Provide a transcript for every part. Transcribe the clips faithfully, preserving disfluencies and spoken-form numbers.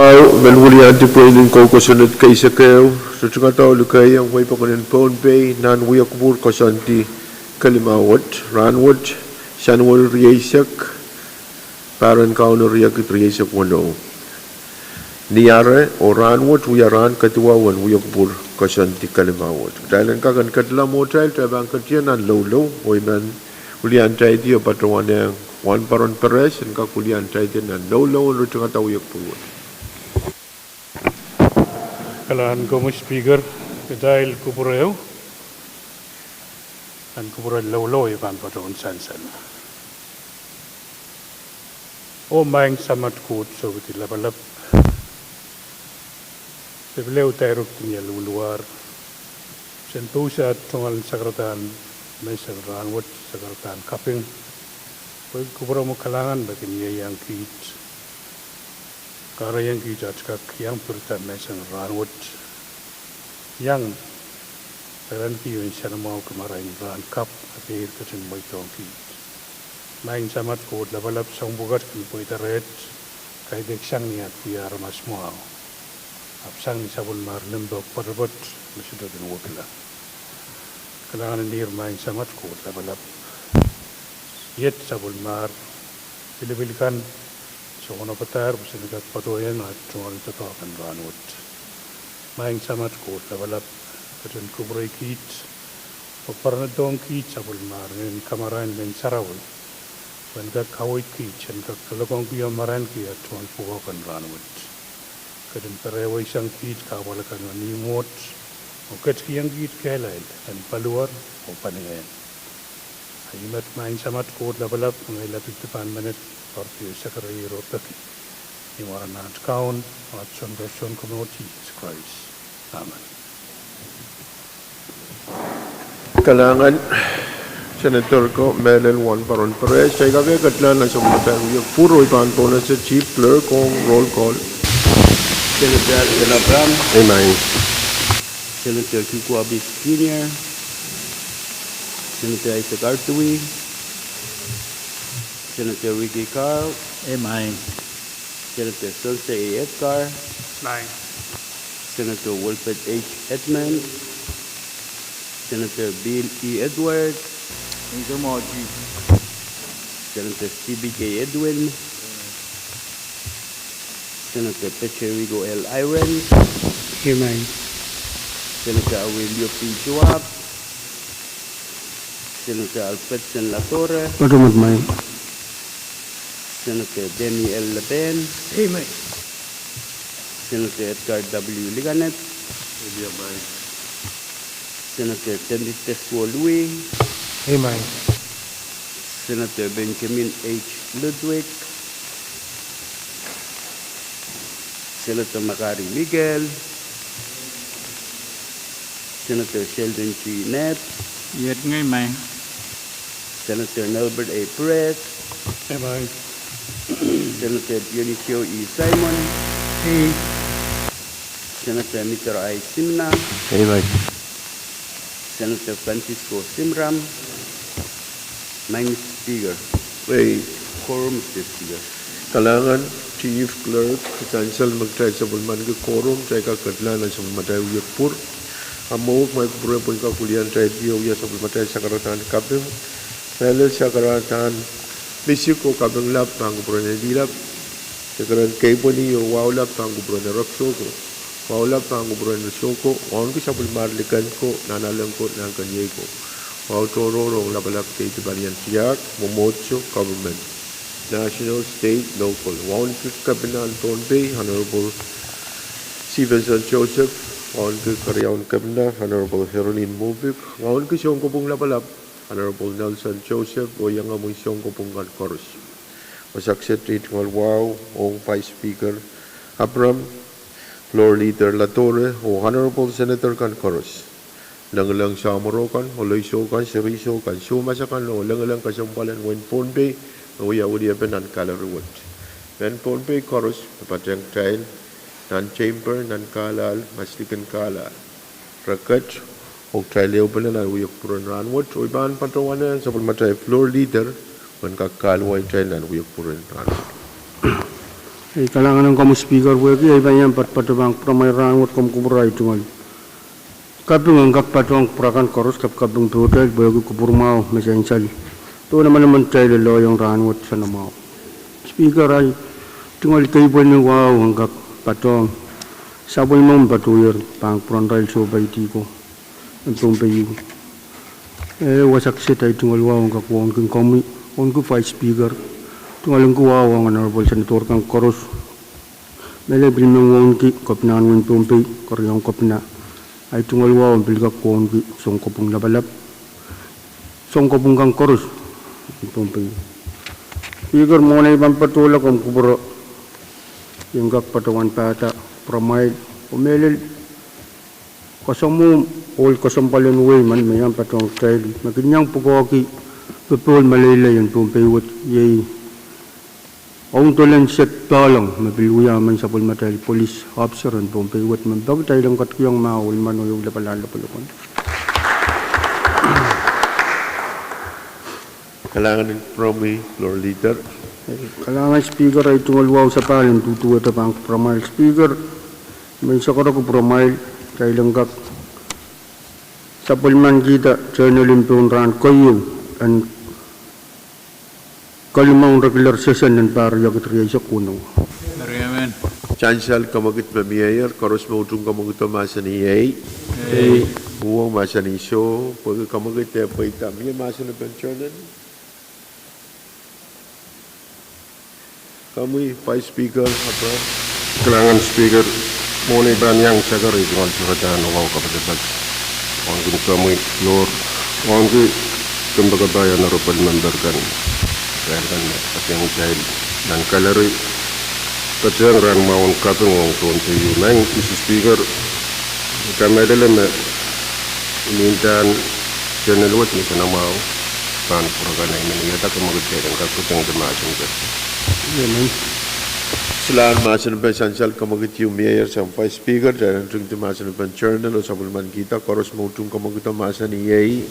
Au, men weliandi pweinen kou kosonned keisek ehu, ritingada oh likeiong wehi pokon en Pohnpei nan wiekpwur koasoandi kelimau wet, rahnwet, Sanuari rieisek, pahr en Kauno riekid rieisek weneu. Ni ahr oh rahnwet wia rahn kadiwau en wiekpwur koasoandi kelimau wet. Kitail en kak en ketla mwohtail, kitail pahn ketie nan loulou, oh I men weliandahiedi oh patohwanehng Wahnpoaron Perez en kak weliandahiedi nan loulou en ritingada wiekpwur wet. Kalahngan komwi Speaker, kitail kupwure ehu, nan kupwuren loulou I pahn patohwan sansal. Oh Maing Samat Koht Sohpidi Lapalap, se pil ehu dairek ni aluweluwar, sen pousehla tungoal en sakaradahn menseng rahnwet, sakaradahn kaping, pwe kupwuromwi kalahngan me kin ieiang kiht, kahrehiong kiht aht kak iang pirida menseng rahnwet, iang perenki oh nsenamwahu kamarain rahn kapw, a pein ketin mweidohng kiht. Maing Samat Koht Lapalap, soahng pwukat kin pweida reht, kaidehk sang ni aht wia aramas mwahu, ahpw sang ni sapwellimomwi limpoak poatopoat me sohte kin wekila. Kalahngan en ihr Maing Samat Koht Lapalap, iet sapwellimomwi pilipil kan, se onopadahr pwe sen kak patohwanohng aht tungoal doadoahk en rahnwet. Maing Samat Koht Lapalap, ketin kupwurei kiht oh poaronedohng kiht sapwellimomwi ngehn kamarain, ngehn sarawi, pwe en kak kaweid kiht en kak kalokolokongki oh marainki aht tungoal pwukoa kan rahnwet. Ketin perehweisang kiht kahpwal akan me ni mwoht, oh ketikihong kiht kehlail en paliwar oh palingehn. Ahi met Maing Samat Koht Lapalap, ngehi lapid dipan menet, poaridi oh sakarahier oh peki ni mwaren aht Kaun, aht Sounkomour, Sounkomour Sises Krais. Amen. Kalahngan, Senator ko mehlel, Wahnpoaron Perez. Kitail kak ketla nan sapwellimatail wiekpwur, oh I pahn pohnese Chief Clerk ong roll call. Senator Abram. Amen. Senator Q Kuwabis Junior, Senator Isaac R. Dewey, Senator Ricky Carl. Amen. Senator Sons A. Edgar. Amen. Senator Wilfred H. Edmund. Senator Bill E. Edward. Amen. Senator Stevie K. Edwin. Senator Pecherigo L. Eyring. Amen. Senator Aurelio P. Schwab. Senator Alfredson Ladore. Amen. Senator Daniel Leben. Amen. Senator Edgar W. Liganet. Amen. Senator Dennis Teswolwi. Amen. Senator Benjamin H. Ludwig. Senator Makari Miguel. Senator Sheldon G. Knapp. Amen. Senator Nelbert A. Pratt. Amen. Senator Dionisio E. Simon. Amen. Senator Mister I. Simina. Amen. Senator Francisco Simram. Maing Speaker. Ei. Quorum, Mister Speaker. Kalahngan, Chief Clerk, sansal me kitail sapwellimaniki quorum, kitail kak ketla nan sapwellimatail wiekpwur. Ahmw mour, kumwail kupwure pwe en kak weliandahiedi oh wia sapwellimatail sakaradahn kaping. Mehlel sakaradahn misik oh kaping lap pahn kupwuren Elilap. Sakaradahn keipweni oh wahu lap pahn kupwuren Ereksoko. Wahu lap pahn kupwuren Soko, wauneki sapwellimomwi likan ko, nanalek ko, nahnkeniei ko. Wahu tohrohr ong lapalap kei dipalien tiahk, mwomwohdiso, government, national, state, local. Wauneki Kepina en Pohnpei, Honorable Stevenson Joseph, wauneki keriaun Kepina, Honorable Herolin Mubik, wauneki sounkopwung lapalap, Honorable Nelson Joseph, oh iangahki sounkopwung kan koaros. Wasa kiset tungoal wahu ong Vice Speaker Abram, Floor Leader Ladore, oh Honorable Senator kan koaros. Lengileng samworo kan, oleisou kan, sereiso kan, soumas akan, oh lengileng kesempwal en wehin Pohnpei me wia weliepen nan gallery wet. Mehn Pohnpei koaros me patehng kitail nan chamber, nan kahlahl, maslikin kahlahl. Re ket, oh kitail ehupene nan wiekpwuren rahnwet, oh I pahn patohwanehng sapwellimatail Floor Leader pwe en kak kahluwa kitail nan wiekpwuren rahnwet. Ei kalahngan ong komwi Speaker pwehki ei pahn iang patopato pahn kupwuramwail rahnwet, komw kupwur ei tungoal kaping en kak patohng kupwur akan koaros, kapikaping pohtail pwehki kupwur mwahu me sansal pohn emenemen kitail loalloiong rahnwet, soanamwahu. Speaker, ei tungoal kei pwehn wahu en kak patohng sapwellimomwi patohier pahn kupwuren irail sohpeidi ko en Pohnpei. Eh, wasa kiset ei tungoal wahu en kak wauneki komwi, wauneki Vice Speaker, tungoal en kak wahu ong Honorable Senator kan koaros me re pil men wauneki Kopina en wehin Pohnpei, Keriaun Kopina. Ei tungoal wahu en pil kak wauneki sounkopwung lapalap, sounkopwung kan koaros en Pohnpei. Speaker, mwohn ei pahn patohla, komw kupwur en kak patohwan pahda kupwuramwail, oh mehlel kasamwohn ohl kesempwal en wehi men me iang patohng kitail me kin iang pwukoahki popohl meleilei en Pohnpei wet, iei Oundolen Sep Pahlong me pil wia men sapwellimatail police officer en Pohnpei wet, me peki kitail en ketikihong mah ohl men oh lapalahn lopwolopwon. Kalahngan Speaker, ei tungoal wahu sapahl en duduwehte pahn kupwuramwail Speaker, men sakara kupwuramwail, kitail en kak sapwellimanikihda journal en pohn rahn keieu en kalimaun regular session en pahr riekid rieisek weneu. Sansal kamwekid me mieier, koaros me utung kamwekido mahsanih ei. Uhwong mahsanih soh, pwehki kamwekid eh pweida. Mie mahsen en journal? Komwi Vice Speaker Abraham. Kalahngan Speaker, mwohn ei pahn iang sakar ei tungoal sohte wahu kapatapat wauneki komwi floor, wauneki kompoakepahi honorable member kan, irail kan me ketieng kitail nan gallery, ketieng rahn mwahu en kaping ong Pohnpei. Maing Mister Speaker, I kamehlele me I ndahng journal wet me soanamwahu pahn kupwur akan, I men wiahda kamwekid kitail en kak ringting mahsen kan. Silahr mahsen en sansal kamwekid ieu mieier sang Vice Speaker, kitail en ringting mahsen en journal oh sapwellimanikihda. Koaros me utung kamwekido mahsanih ei.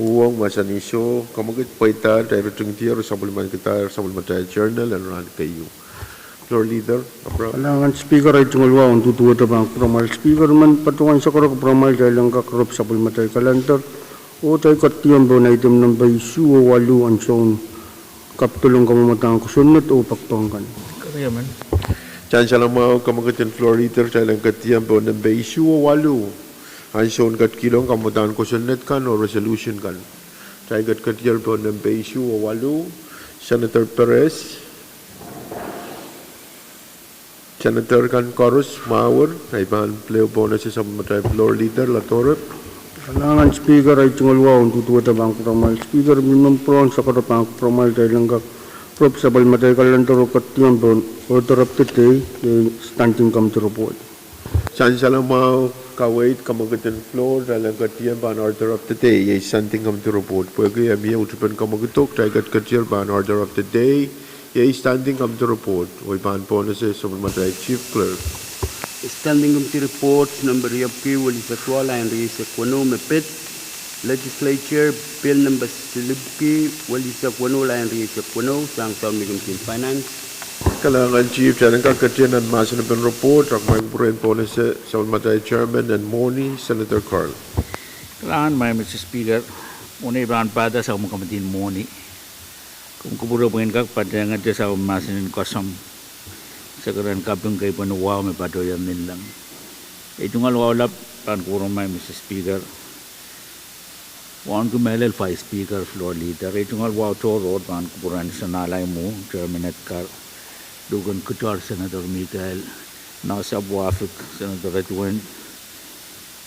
Uhwong mahsanih soh, kamwekid pweida, kitail ringting oh sapwellimanikihda sapwellimatail journal en rahn keieu. Floor Leader Abraham. Kalahngan Speaker, ei tungoal wahu en duduwehte pahn kupwuramwail Speaker, men patohwan sakara kupwuramwail, kitail en kak rop sapwellimatail calendar oh kitail ketieng pohn item nempe isuh oh waluh, ansoun kapdolong kamwadahn kosonned oh poakpoak kan. Sansal mwahu kamwekid en floor leader, kitail en ketieng pohn nempe isuh oh waluh, ansoun ketkihlang kamwadahn kosonned kan oh resolution kan. Kitail ketiketier pohn nempe isuh oh waluh, Senator Perez. Senator kan koaros, mwahu, ei pahn pil pohn ese sapwellimatail floor leader Ladorep. Kalahngan Speaker, ei tungoal wahu en duduwehte pahn kupwuramwail Speaker, I men pwurehng sakara pahn kupwuramwail, kitail en kak rop sapwellimatail calendar oh ketieng pohn order of the day, iei standing committee report. Sansal mwahu, kaweid kamwekid en floor, kitail en ketieng pahn order of the day, iei standing committee report. Pwehki e mie utupen kamwekido, kitail ketiketier pahn order of the day, iei standing committee report, oh I pahn pohn ese sapwellimatail Chief Clerk. Standing Committee Report nempe riepwiki, welisek duwau, lain rieisek weneu, me pid Legislature Bill nempe silipwiki, welisek weneu, lain rieisek weneu, sang Sounmei Committee en Finance. Kalahngan Chief, kitail en kak ketiketier nan mahsen en report, ahpw kumwail kupwuren pohn ese sapwellimatail Chairman en Mwohni, Senator Carl. Kalahngan Mister Speaker, mwohn ei pahn pahda sapwellimatail Committee en Mwohni, komw kupwure pwehn kak patehngete sapwellimatail mahsen en koasoandi, sekeren kaping kei pwehn wahu me patohier ninleng. Ei tungoal wahu lap pahn kupwuramwail Mister Speaker, wauneki mehlel Vice Speaker, floor leader. Ei tungoal wahu tohrohr pahn kupwuren Sanalai Mwo, Chairman Edgar, Luken Kutor, Senator Mikael, Nausap Wafik, Senator Edwin,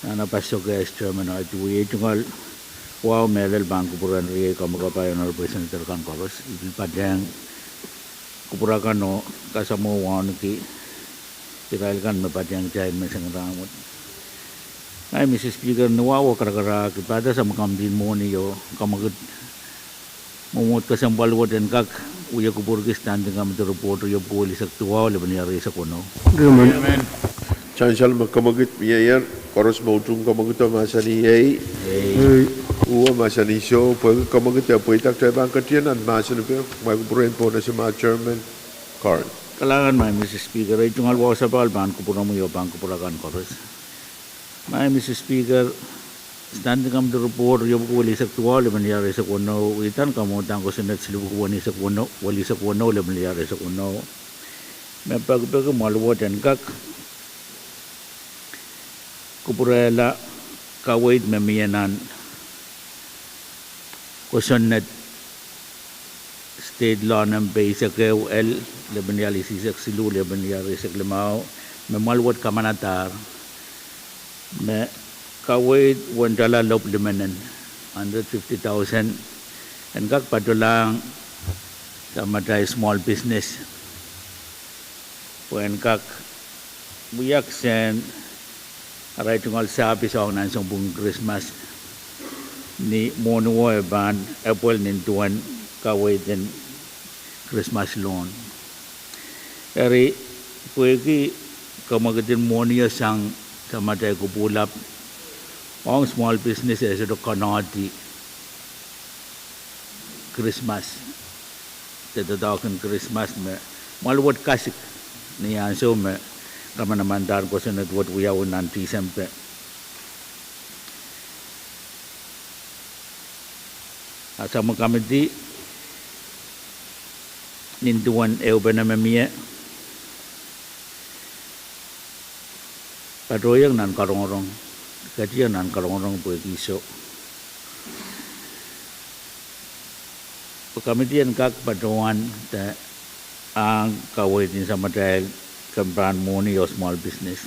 Nana Pastor Kes, Chairman Artui. Ei tungoal wahu mehlel pahn kupwuren riei kompoakepahi honorable senator kan koaros. I pil patehng kupwur akan oh kasamwo wauneki irail kan me patehng kitail menseng en rahnwet. Ngehi Mister Speaker, ni wahu oh karakarahk, I pahda sapwellimatail Committee en Mwohni oh kamwekid mwomwohd kesempwal wet en kak wia kupwurki standing committee report riepwiki, welisek duwau, lepin rieisek weneu. Sansal me kamwekid mieier, koaros me utung kamwekido mahsanih ei. Uhwong mahsanih soh, pwehki kamwekid eh pweida, kitail pahn ketiketier nan mahsen en, kumwail kupwuren pohn ese ma Chairman Carl. Kalahngan, Maing Mister Speaker, ei tungoal wahu sapahl pahn kupwuromwi oh pahn kupwur akan koaros. Maing Mister Speaker, Standing Committee Report riepwuku welisek duwau, lepin riehsek weneu, idahn kamwadang kosonned silipwuku welisek weneu, welisek weneu, lepin riehsek weneu. Me pekipeki mwahl wet en kak kupwurehla kaweid me mie nan kosonned State Law Number eisek ehu L, lepin riehsek siluh, lepin riehsek limau, me mwahl wet kamanadahr me kaweid wen tala lopw limenen, hundred fifty thousand, en kak patohlahng samatail small business pwe en kak wiahki sehn arail tungoal sahpis ong nan sounpwong en Krismas, ni mwohni wet pahn epwel nin duwen kaweid en Krismas loan. Eri, pwehki kamwekid en mwohnio sang samatail kupwuhlap ong small business e sohte konohdi Krismas, de doadoahk en Krismas me mwahl wet kasik ni ansou me kamanamandahr kosonned wet wiawi nan Tisempe. A samwa kamidi, nin duwen ehupene me mie, patohieng nan karongorong, ketieng nan karongorong pwehki soh. Pwe kamidi en kak patohwan de ahng kaweid en samatail kempen mwohni oh small business.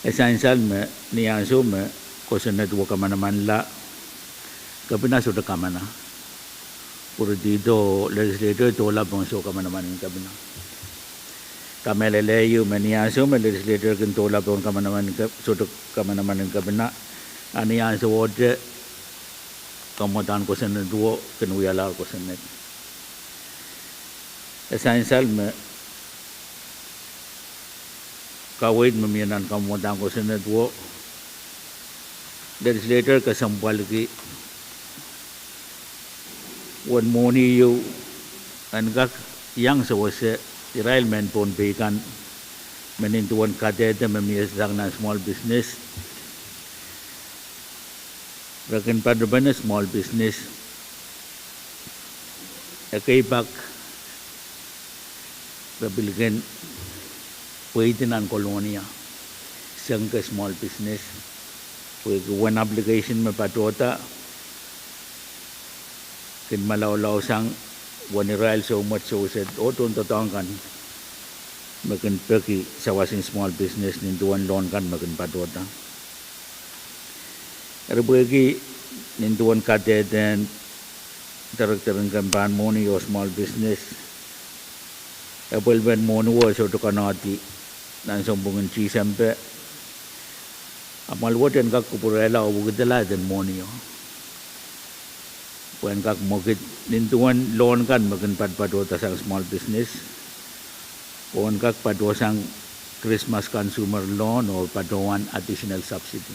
E sansal me ni ansou me kosonned wet kamanamanla, kepina sohte kamana. Pwuridihdo legislator doula pohn soh kamanaman en kepina. Kamehlele ieu me ni ansou me legislator kin doula pohn kamanaman en ke-, sohte kamanaman en kepina, a ni ansowohte kamwadang kosonned wet kin wialahr kosonned. E sansal me kaweid me mie nan kamwadang kosonned wet, legislator kesempwalki uwen mwohni ieu en kak iang sewese irail mehn Pohnpei kan me nin duwen kadehde me mie sang nan small business, re kin patopene small business, ekei pak re pil kin pweidi nan Kolonia, sengke small business, pwehki uwen application me patohda kin malaulausang uwen irail soumwet, souset oh tohndoadoahk kan me kin peki sawas en small business nin duwen loan kan me kin patohda. Eri pwehki nin duwen kadehde en director en kempen mwohni oh small business, epwelpen mwohni wet sohte konohdi nan sounpwong en Tisempe, a mwahl wet en kak kupwurehla oh wekidala eden mwohnio pwe en kak mwekid nin duwen loan kan me kin patpatohda sang small business, oh en kak patohsang Christmas consumer loan oh patohwan additional subsidy.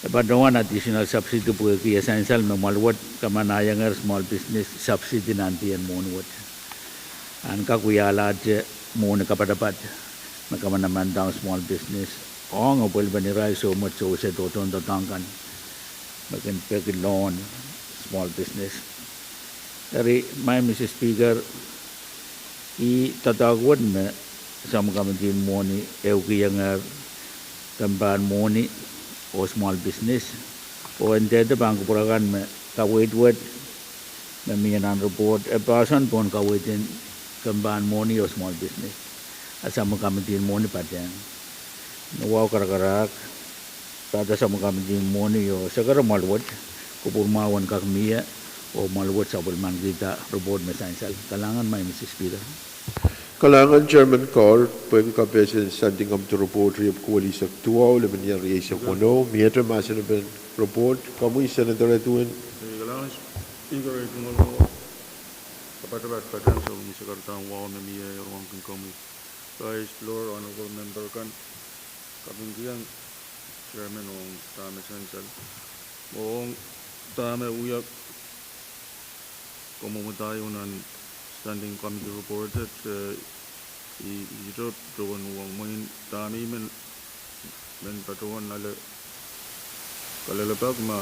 E patohwan additional subsidy pwehki e sansal me mwahl wet kamanahiengehr small business subsidy nan dih en mwohni wet, en kak wiahlahte mwohni kapatapat me kamanamandahr small business ong epwelpen irail soumwet, souset oh tohndoadoahk kan me kin peki loan small business. Eri, Maing Mister Speaker, ih doadoahk wet me samwa kamidi en mwohni ehukihongehr kempen mwohni oh small business, oh e ndehde pahn kupwur akan me kaweid wet me mie nan report e poahsoan pohn kaweid en kempen mwohni oh small business, a samwa kamidi en mwohni patehng. Ni wahu karakarahk, pahda samwa kamidi en mwohni oh sekere mwahl wet, kupwur mwahu en kak mie, oh mwahl wet sapwellimanikihda report me sansal. Kalahngan, Maing Mister Speaker. Kalahngan Chairman Kor, pwehki kapehsen Standing Committee Report riepwuku welisek duwau, lepin rieisek weneu, miehte mahsenepen report, komwi Senator Edwin. Kalahngan Speaker, ei tungoal wahu kapatapat patehng sapwellime sakaradahn wahu me mie rongkihong komwi, Vice Speaker, Honorable Member kan, kapingkihong Chairman ong dahme sansal, ong dahme wia kamwomwadahr nan Standing Committee Report et, eh, i, i patohwan uhwong mwein dahme i men, men patohwan ale kalelapak ma,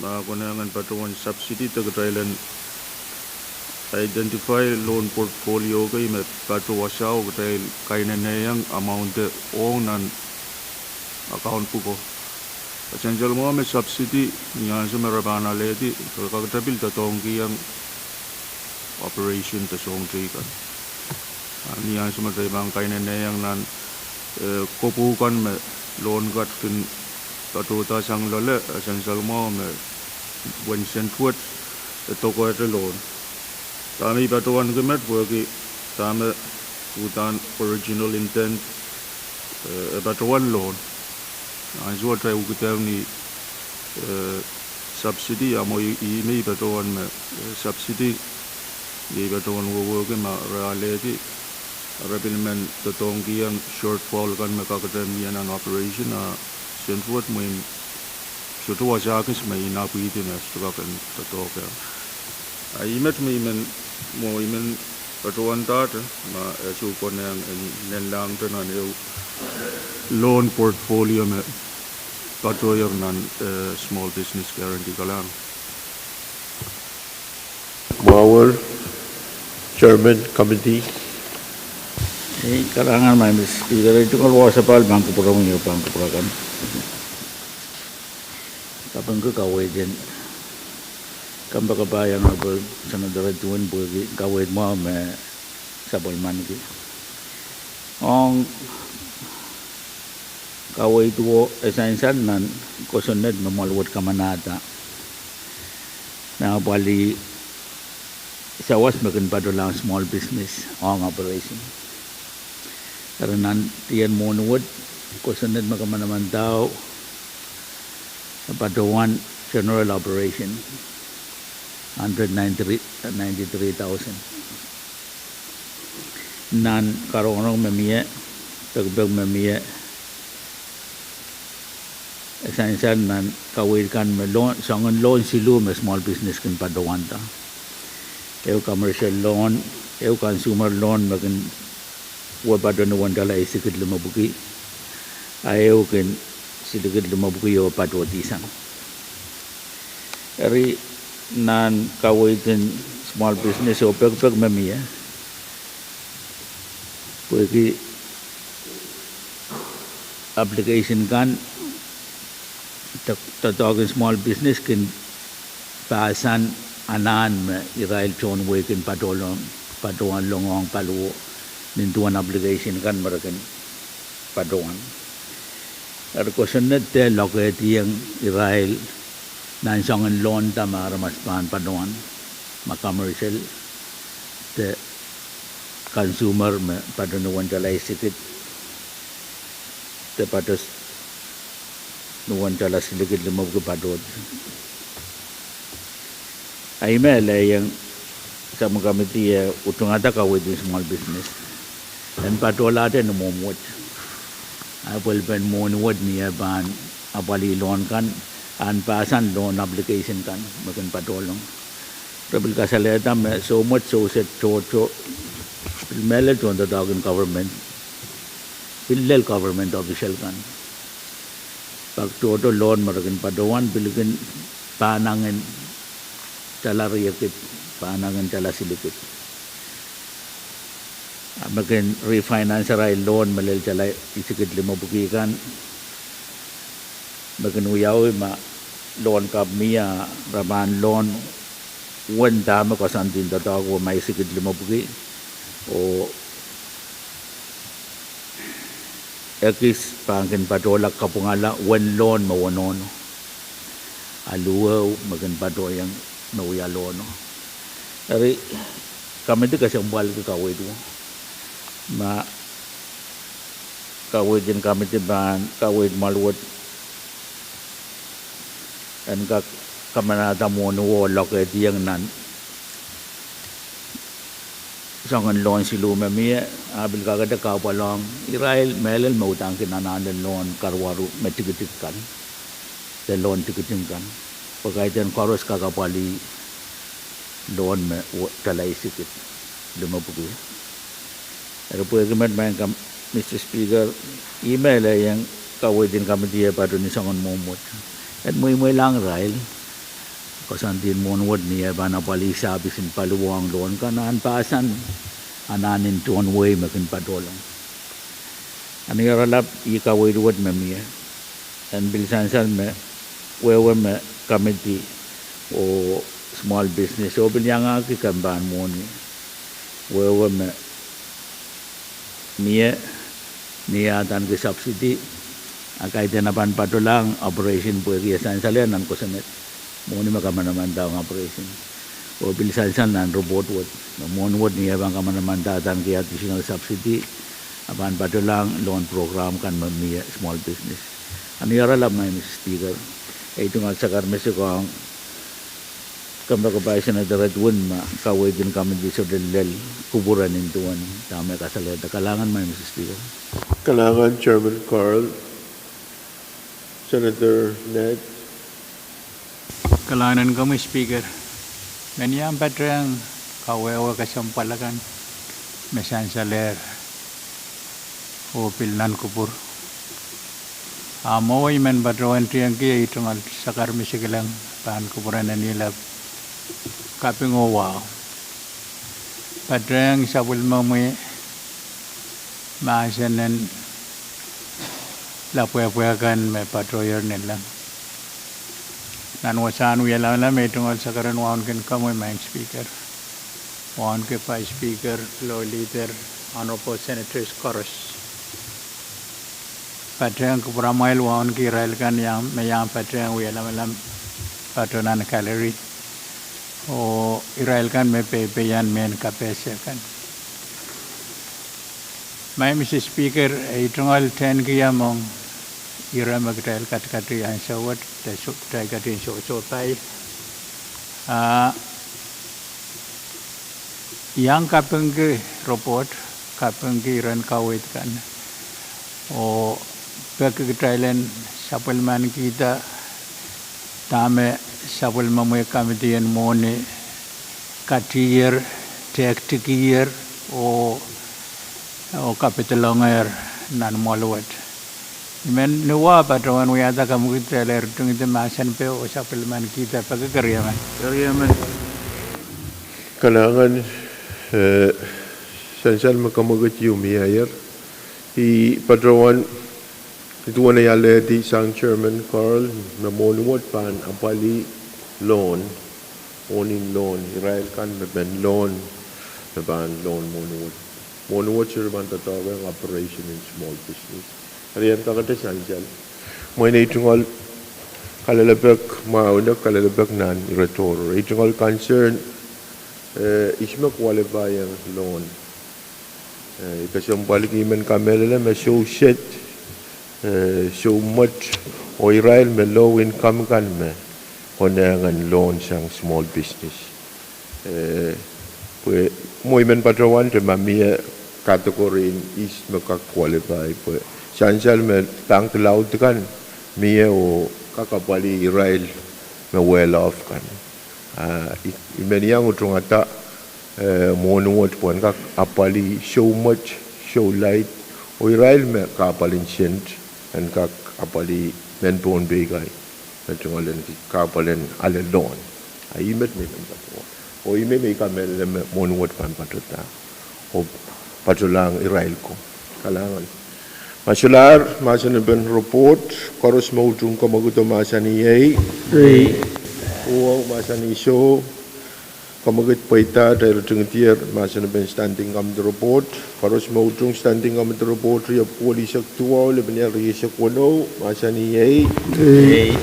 ma konehng en patohwan subsidy de kitail en identify loan portfolio kei me pato wasao kitail kaineneiong amount ong nan account pwuko. Essential mwahu me subsidy ni ansou me re pahn alehdi, re kak tepil doadoahngkihong operation de soang teikan. Ah, ni ansou me re pahn kaineneiong nan, eh, kopwukan me loan kat kin patohda sang loale, essential mwahu me wen sent wet, eh, dokohte loan. Dahme i patohwan kimet pwehki dahme uhdahn original intent, eh, e patohwan loan. Ansou wet re ukideng ni, eh, subsidy, a mwo i, i me i patohwan me, eh, subsidy, i patohwan wehwehki ma re alehdi, re pil men doadoahngkihong shortfall kan me kakete mie nan operation, a sent wet mwein sohte wasa kis me i napwihdi me sohte kak en doadoahk. A i met me i men, mwo i men patohwan dahte, ma e soh konehng en nanleng te nan ehu loan portfolio me patohier nan, eh, Small Business Guarantee Kalahngan. Mwahuer, Chairman Committee. Eh, kalahngan, Madam Speaker, eh, tungoal wasapahl pahn kupwuromwi oh pahn kupwur akan. Kapingki kaweid en kompoakepahn Honorable Senator Edwin pwehki kaweid mwahu me sapwellimaniki. Ong kaweid wet e sansal nan kosonned me mwahl wet kamanahda me apwalih sawas me kin patohlahng small business ong operation. Eri nan dien mwohni wet, kosonned me kamanamandahu patohwan general operation, hundred ninety-three, ninety-three thousand. Nan karongorong me mie, pekipek me mie, e sansal nan kaweid kan me loan, soangen loan siluh me small business kin patohwanda. Ehu commercial loan, ehu consumer loan me kin wia pato ni wen tala isikid limepwiki, a ehu kin silikid limepwiki oh patohdi sang. Eri nan kaweid en small business oh pekipek me mie, pwehki application kan, doadoahk en small business kin pahsan anahn me irail tohn wehi kin patohwan, patohwan lohng paliwar nin duwen application kan me re kin patohwan. Eri kosonned de lokehdiong irail nan soangen loan da me aramas pahn patohwan, ma commercial de consumer me pato ni wen tala isikid de pato ni wen tala silikid limepwiki patohdi. A i me lelohng subcommittee e utungada kaweid en small business en patohlahte ni mwomw wet, a pwelpen mwohni wet ni e pahn apwalih loan kan, en pahsan loan application kan me kin patohlong. Re pil kasalehda me soumwet, souset, tohto, pil mehlel tohn doadoahk en government, pil lel government official kan. Pak tohto loan me re kin patohwan pil kin pahnangin tala riekid, pahnangin tala silikid. A me kin refinance arail loan me lel tala isikid limepwiki kan, me kin wiawi ma loan kapw mie, re pahn loan wen dahme koasoandi doadoahk wet ma isikid limepwiki, oh ekis pahn kin patohla kapwungala wen loan me wo nohno, a luhwehu me kin patohieng me wia lohno. Eri committee kesempwalki kaweid wet, ma kaweid en committee pahn kaweid mwahl wet en kak kamanahda mwohni wet lokehdiong nan soangen loan siluh me mie, a pil kakete kahpwal ong irail mehlel me uhdahn kin anahne loan karuwaru me tikitik kan, de loan tikitik kan, pwe kaidehn koaros kak apwalih loan me we-, tala isikid limepwuki. Eri pwehki met, Madam Kam-, Mister Speaker, email e iang kaweid en committee e patohwan soangen mwomwet en mweimweilahng irail koasoandi en mwohn wet ni eh pahn apwalih sapis en paliwahn loan kan, a pahsan anahn en tohn wehi me kin patohlong. Ni oaralap, ih kaweid wet me mie. En pil sansal me wehwe me committee oh small business oh pil iangahki kempen mwohni wehwe me mie ni adaneki subsidy, a kaidehn a pahn patohlahng operation pwehki e sansal nan kosonned mwohni me kamanamandahiong operation. Oh pil sansal nan report wet me mwohn wet ni e pahn kamanamandahiong adaneki additional subsidy, a pahn patohlahng loan program kan me mie small business. Ni oaralap, Madam Speaker, ei tungoal sakar me se koahiek kempoakepah Senator Edwin ma kaweid en committee sohte lel kupwuren nin duwen dahme kasalehda. Kalahngan, Madam Speaker. Kalahngan, Chairman Carl. Senator Ned. Kalahngan en komwi, Speaker. Men iang patohwan kawehwe kesempwal akan me sansalehr oh pil nan kupwur. A mwowe I men patohwan tiengki ei tungoal sakar me se kilang pahn kupwuren en ilap kaping oh wahu. Patohwan sapwellimomwi mahsen en lapwehpwe kan me patohier ni leng. Nan wasahn wie lamalam, ei tungoal sakar en wauneki komwi, Madam Speaker, wauneki Vice Speaker, Floor Leader, Honorable Senators koaros. Patohwan kupwuramwail wauneki irail kan iang, me iang patohwan wie lamalam, patoh nan gallery, oh irail kan me peipeian mehn kapehse kan. Madam Speaker, ei tungoal tehnki among ire me kitail katikati ansou wet, de so-, kitail ketin sohsohpai, a iang kapingki report, kapingki iren kaweid kan, oh peki kitail en sapwellimanikihda dahme sapwellimomwi committee en mwohni katihier, tehktikihier, oh, oh kapidelongehr nan mwoahl wet. I men ni wa patohwan wiahda kemwekid, e lel ritingidi mahsen pe oh sapwellimanikihda peki. Keriemen. Kalahngan, eh, sansal me kemwekid ieu mieier. I patohwan, I duwen ei alehdi sang Chairman Carl me mwohni wet pahn apwalih loan, mwohni loan, irail kan me pen loan, me pahn loan mwohni wet. Mwohni wet sohte pahn doadoahk ong operation en small business. Eri en kakete sansal. Mwein ei tungoal kalelepek, mwahu nek kalelepek nan ire tohrohr. Ei tungoal concern, eh, ihs me qualify ong loan. Eh, I kesempwalki I men kamehlele me soh sed, eh, soh mwet, oh irail me low income kan me konehng en loan sang small business. Eh, pwe mwo I men patohwante ma mie category en ihs me kak qualify, pwe sansal me bank laud kan mie oh kak apwalih irail me well off kan. Ah, I, I men iang utungada, eh, mwohni wet pwe en kak apwalih soh mwet, soh laid, oh irail me kahpwal en sent, en kak apwalih mehn Pohnpei kan me tungoal en ki kahpwal en ale loan. Ah, ih met me I men patohwan. Oh ih me I kamehlele me mwohni wet pahn patohda oh patohlahng irail ko. Kalahngan. Ma solahr, mahsen en report, koaros me utung kemwekid oh mahsanih ei. Ei. Uwong mahsanih soh, kemwekid pweida, kitail ritingdier mahsen en standing committee report. Koaros me utung standing committee report, riepwuko lihsek duwau, lepin ial rieisek weneu, mahsanih ei. Ei.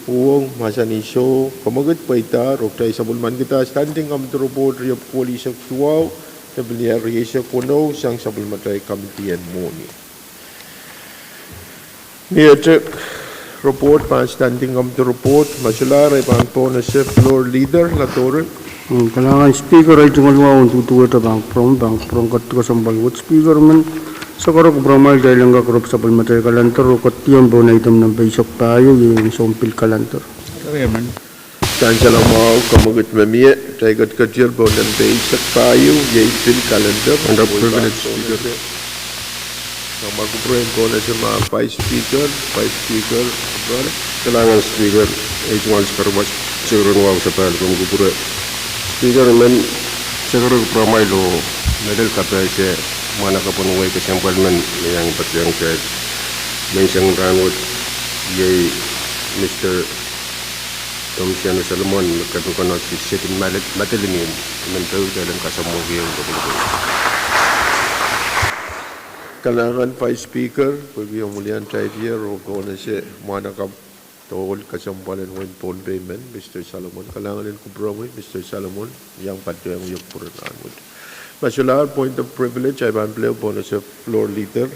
Uwong mahsanih soh, kemwekid pweida, roktail sapwellimanikihda standing committee report, riepwuko lihsek duwau, lepin ial rieisek weneu, sang sapwellimatail committee en mwohni. Ni etek report pahn standing committee report, ma solahr e pahn pohnese floor leader, Latore. Mm, kalahngan Speaker, ei tungoal wahu en duduwehte pahn pwurehng, pahn pwurehng ketiket kesempwal wet Speaker men. Sakara kupwuramwail, kitail en kak rop sapwellimatail calendar, oh ketiket pohn item nempe eisek pahieu, iei soun pil calendar. Keriemen. Sansal mwahu, kamwekid me mie. Kitail ketiketier pohn nempe eisek pahieu, iei pil kalender. Under privilege, Speaker. Nan kupwuren Kauno, Vice Speaker, Vice Speaker, kupwuramwail. Kalahngan Speaker, ei tungoal sekere, sekere wahu sapahl ong kupwure. Speaker, I men sekere kupwuramwail oh mehlel kapehse mwahnakapw en wehi kesempwal men me iang patohwan kitail menseng rahnwet, iei Mister Tomsiano Solomon me kepin konehng sehse en madeline, I men peki kitail en kasamwohki ie. Kalahngan Vice Speaker, pwehki omw wiliandi title oh pohnese mwahnakapw de ohl kesempwal en wehin Pohnpei men, Mister Solomon. Kalahngan en kupwuromwi, Mister Solomon, iang patohwan wia kupwuren rahnwet. Ma solahr point of privilege, I pahn pil ehu pohnese floor leader.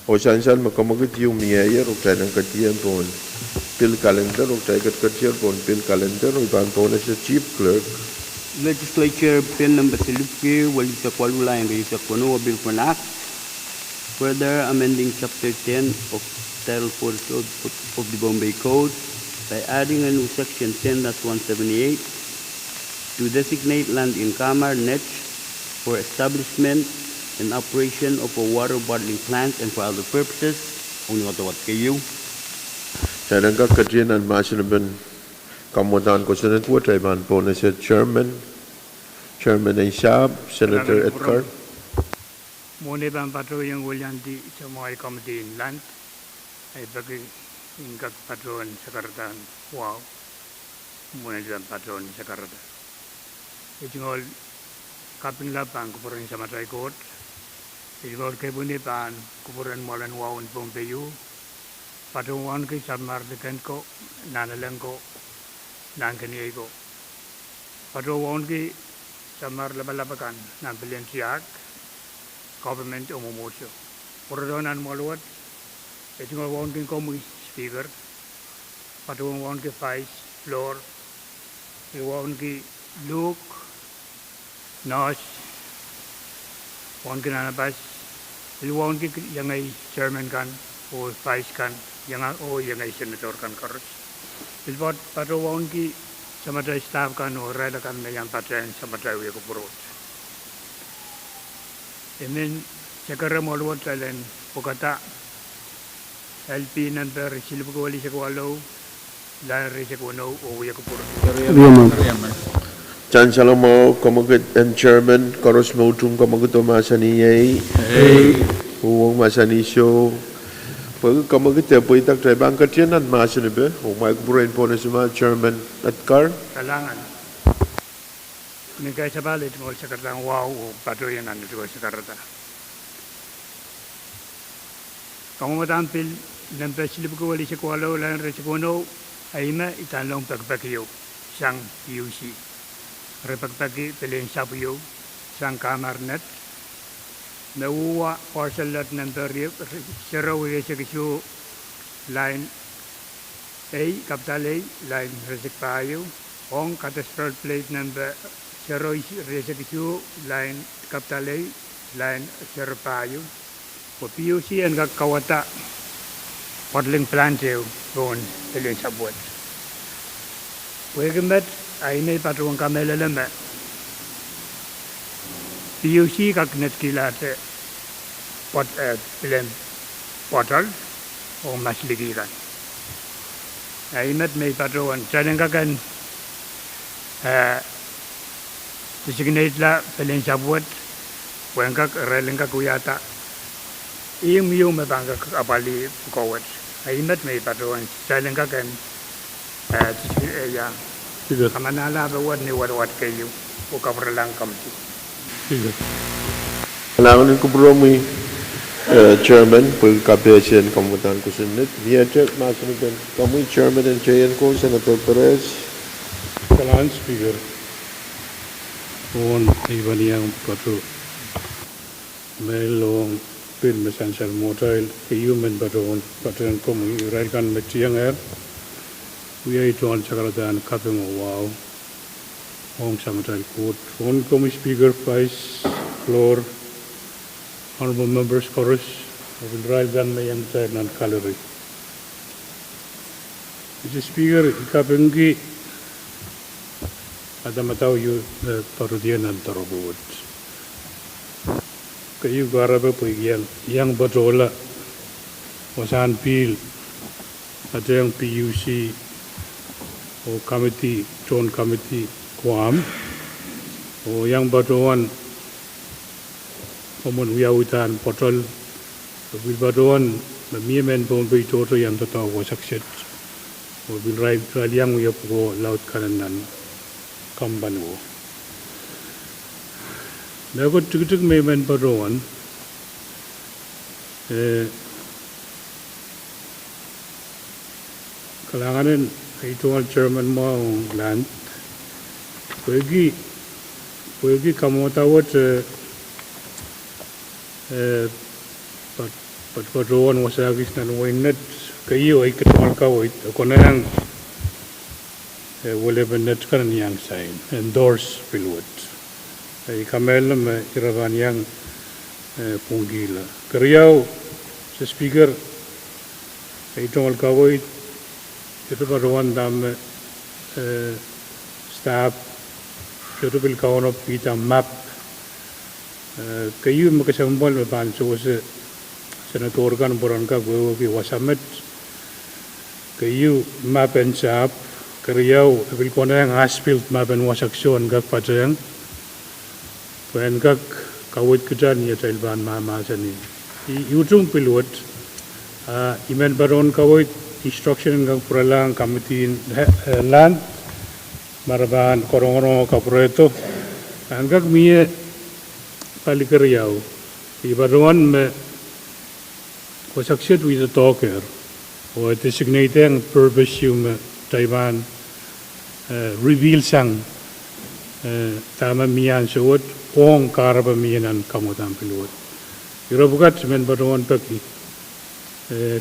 Oh sansal me kamwekid ieu mieier, oh kitail en ketier pohn pil kalender, oh kitail ketiketier pohn pil kalender, oh I pahn pohnese Chief Clerk. Legislature Bill Number silipwiki welihsek waluh, lain rieisek weneu, a bill for an act further amending Chapter ten of Title forty-two of the Pohnpei Code by adding a new section ten dash one seventy-eight to designate land in Kamar, Net for establishment and operation of a water bottling plant and for other purposes. Ong ni wadawad keieu. Kitail en kak ketin nan mahsen en kamwadahn kosonned wet, I pahn pohnese Chairman, Chairman en sahpw, Senator Edgar. Mwohn ei pahn patohiong wiliandi samwai Committee in Land, I peki en kak patohwan sakaradahn wahu. Mwohn ei pahn patohwan sakarada, I tungoal kapingla pahn kupwuren Samatail Koht. I tungoal kepwini pahn kupwuren mwoalen wahu en Pohnpei, patohwan wauneki sapwmahr liken ko, nahnalek ko, nahnkeniei ko. Patohwan wauneki sapwmahr lapalap akan nan pil en tiahk, government oh mwomwohdiso. Pwurodo nan mwoaluwet, I tungoal wauneki komwi Speaker, patohwan wauneki Vice, floor, pil wauneki luhk, nohs, wauneki nahnapas, pil wauneki iengei Chairman kan oh Vice kan, iengei, oh iengei Senator kan koaros. Pil patohwan wauneki samatail staff kan oh irail akan me iang patehng samatail wia kupwur wet. I men sekere mwoaluwet kitail en pwukada LP nempe silipwiki welihsek waluh, lain rieisek weneu oh wia kupwur. Sansal mwahu, kamwekid en Chairman koaros me utung kamwekid oh mahsanih iei, uhwong mahsanih soh. Pwehki kamwekid e pweida, kitail pahn ketin nan mahsen en peh, oh kumwail kupwuren pohnese ma Chairman Edgar. Kalahngan. Ni kasapahl I tungoal sakaradahn wahu oh patohiong nan I tungoal sakarada kamwadahn pil nempe silipwiki welihsek waluh, lain rieisek weneu, a ih me idahn lohng pekipek ieu sang PUC. Re pekipeki pelien sahpw ieu sang Kamar, Net, me uhwa parcel lot nempe rie-, sero rieisek isuh, lain ei, capital ei, lain rieisek pahieu, ong cadastral plate nempe sero rieisek isuh, lain capital ei, lain sero pahieu, pwe PUC en kak kauwada bottling plant ehu pohn pelien sahpw wet. Pwehki met, a ih me I patohwan kamehlele me PUC kak netikihla te bot-, eh, pelien bottle oh masliki kan. A ih met me I patohwan, kitail en kak en, eh, designatela pelien sahpw wet, pwe en kak, irail en kak wiahda ihmw ieu me pahn kak apwalih pwukoa wet. A ih met me I patohwan, kitail en kak en, eh, designate, eh, ia, kamanahla pwe wet ni wadawad keieu, oh kapwurelahng committee. Kalahngan en kupwuromwi, eh, Chairman, pwehki kapehse en kamwadahn kosonned. Miehte mahsen en peh, komwi Chairman en Teienko, Senator Perez. Kalahngan Speaker, oh ni pahn iang patohwan mehlel ong pil me sansal mwohtail, keieu me I patohwan patehng komwi, irail kan me tiengehr, wia I tungoal sakaradahn kaping oh wahu ong Samatail Koht. Oh komwi Speaker, Vice, floor, honorable members koaros, oh pil irail kan me iang kitail nan gallery. Mister Speaker, I kapingki Madamadau ieu, eh, pwarodo nan doaropwe wet. Keieu kahrepe pwe I iang, iang patohla wasahn pihl patehng P U C oh committee, tohn committee Guam, oh iang patohwan omwen wiawidahn pwoatol, pil patohwan me mie mehn Pohnpei tohto iang doadoahk wasa kiset, oh pil irail, irail iang wia pwukoa laud kan nan kampahn wet. Mehkot tikitik me I men patohwan, eh, kalahngan en ei tungoal chairman mwahu ong land, pwehki, pwehki kamwada wet, eh, eh, pat, pat, patohwan wasa kis nan wehin Net, keieu ei tungoal kaweid, e konehng, eh, welepen Net kan en iang sign, endorse pil wet. Eh, I kamehlele me ira pahn iang, eh, pwungkihla. Keriau, Mister Speaker, ei tungoal kaweid, ira patohwan dahme, eh, stahp, sohte pil kaunopada map, eh, keieu me kesempwal me pahn sewese senator kan pwe ren kak wehwehki wasa met. Keieu map en sahpw, keriau e pil konehng as-built map en wasa kiset en kak patehng pwe en kak kaweid kitail ni atail pahn mahmahsanih. I, I utung pil wet, ah, I men patohwan kaweid instruction en kak pwuralahng committee en, eh, land, ma re pahn korongorong oh kapwurehdo, en kak mie pali keriau, I patohwan me wasa kiset wia doadoahk, oh e designate-ehng purpose ieu me kitail pahn, eh, reveal sang, eh, dahme mie ansou wet, ong kahrepe mie nan kamwadahn pil wet. Ire pwukat I men patohwan peki, eh,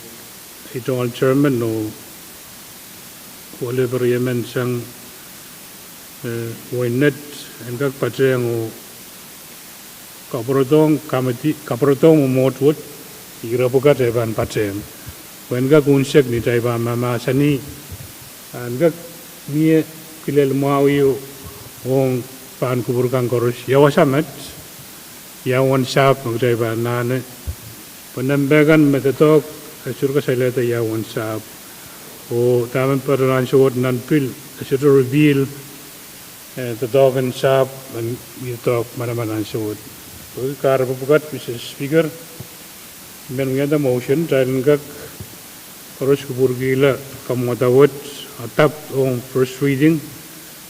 ei tungoal chairman oh welepen riemen sang, eh, wehin Net en kak patehng oh kapwuredohng committee, kapwuredohng mwomwohd wet, ire pwukat e pahn patehng pwe en kak unsek ni atail pahn mahmahsanih, en kak mie kilel mwahu ieu ong pahn kupwur kan koaros, ia wasa met, ia uwen sahpw me kitail pahn anahne, pwe nempe kan me doadoahk e sohte kasalehda ia uwen sahpw, oh dahme patohwan ansou wet nan pil, e sohte reveal, eh, doadoahk en sahpw, men, doadoahk manaman ansou wet. Pwehki kahrepe pwukat, Mister Speaker, I men wiahda motion, kitail en kak koaros kupwurkihla kamwadahn wet, adopt ong first reading,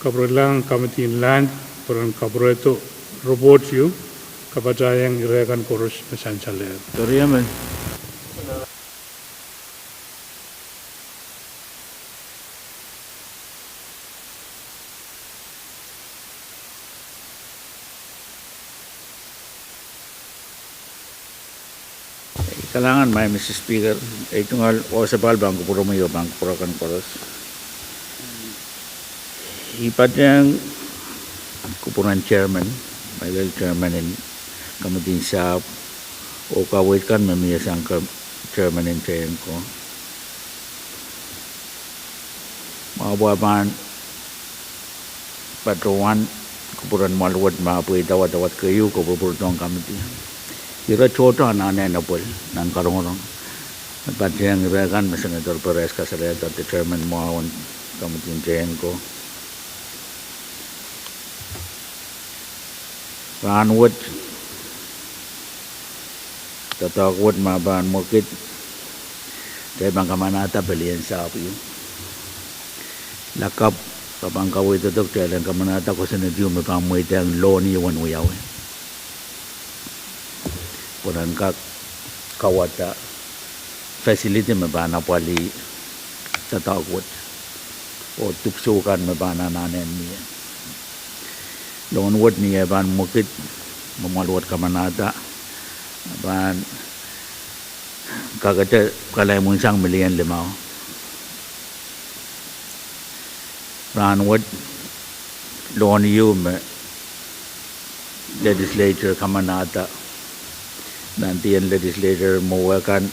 kapwurelahng committee en land, pwe ren kapwurehdo report ieu, kapatahieng ire kan koaros me sansalehr. Riemen. Kalahngan, Madam Mister Speaker, ei tungoal wasapahl pahn kupwuromwi oh pahn kupwur akan koaros. I patehng kupwuren chairman, me lel chairman en committee en sahpw, oh kaweid kan me mie sang chairman en Tehnko. Ma pwe pahn patohwan kupwuren mwahl wet me pweida wadawad keieu, kupwurpwurdohng committee. Ire tohto anahne en apwal nan korongorong, patehng ire kan me Senator Perez kasalehda, de chairman mwahu en committee en Tehnko. Rahnwet, doadoahk wet me pahn mwekid, kitail pahn kamanahda pelien sahpw ieu. Lakapw, ke pahn kaweidodo, kitail en kamanahda kosonned ieu me pahn mweidehng loan ieu en wiawi, pwe ren kak kauwada facility me pahn apwalih doadoahk wet oh dipwisou kan me pahn anahne en mie. Loan wet ni eh pahn mwekid, me mwahl wet kamanahda, pahn kakete kalaimwinsang million limau. Rahnwet, loan ieu me legislature kamanahda, nan dien legislature mwowe kan,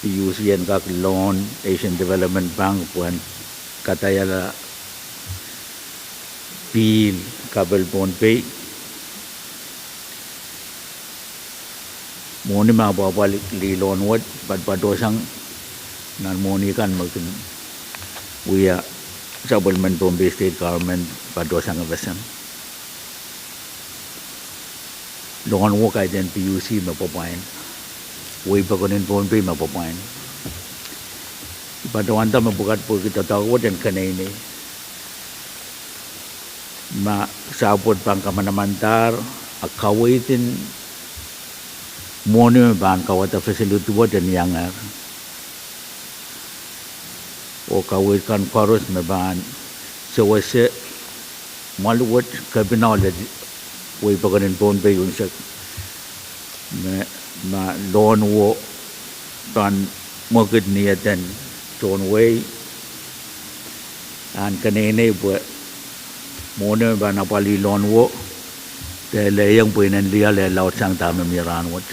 PUC en kak loan Asian Development Bank pwehn kadahiala P Pihl Kapel Pohnpei. Mwohni me apwahpwalih lih loan wet, patopato sang nan mwohni kan me kin wia sapwellimen Pohnpei State Government patopato sang FSM. Loan wo kaidehn PUC me pwopwain. Wehi pokon en Pohnpei me pwopwain. Patopato wanda me pwukat pwehki doadoahk wet en keneinei. Ma sahpw wet pahn kamanamandahr, a kaweid en mwohni me pahn kawada facility wet en iangehr. Oh kaweid kan koaros me pahn sewese mwahl wet kepina lel wehi pokon en Pohnpei unsek. Me, ma loan wo pahn mwekid ni eden tohn wehi, ahn keneinei pwe mwohni me pahn apwalih loan wo, de lelohng pwe inenen lioal e laudsang dahme mie rahnwet.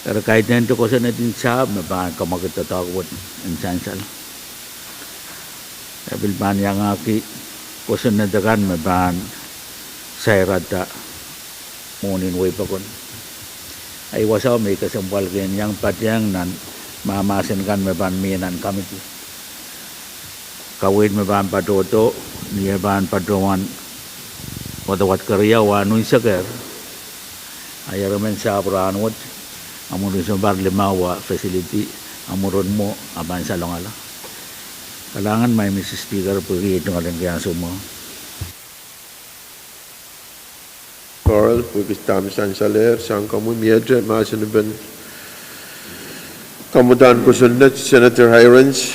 Eri kaidehn de kosonned en sahpw me pahn kamwakid doadoahk wet en sansal. E pil pahn iangahki kosonned akan me pahn sairada mwohni en wehi pokon. Ahi wasao me I kesempwalki en iang patehng nan mahmahsen kan me pahn mie nan committee. Kaweid me pahn patopato, ni e pahn patohwan wadawad keriau a nsensuwed, a eremen sahpw rahnwet, a mwurin sounpar limau a facility, a mwurin mwo, a pahn salongala. Kalahngan, Madam Speaker, pwehki ei tungoal en ansou mwahu. Coral, pwehki dahme sansalehr sang komwi. Miehte mahsen en pahn kamwadahn kosonned, Senator Hirons.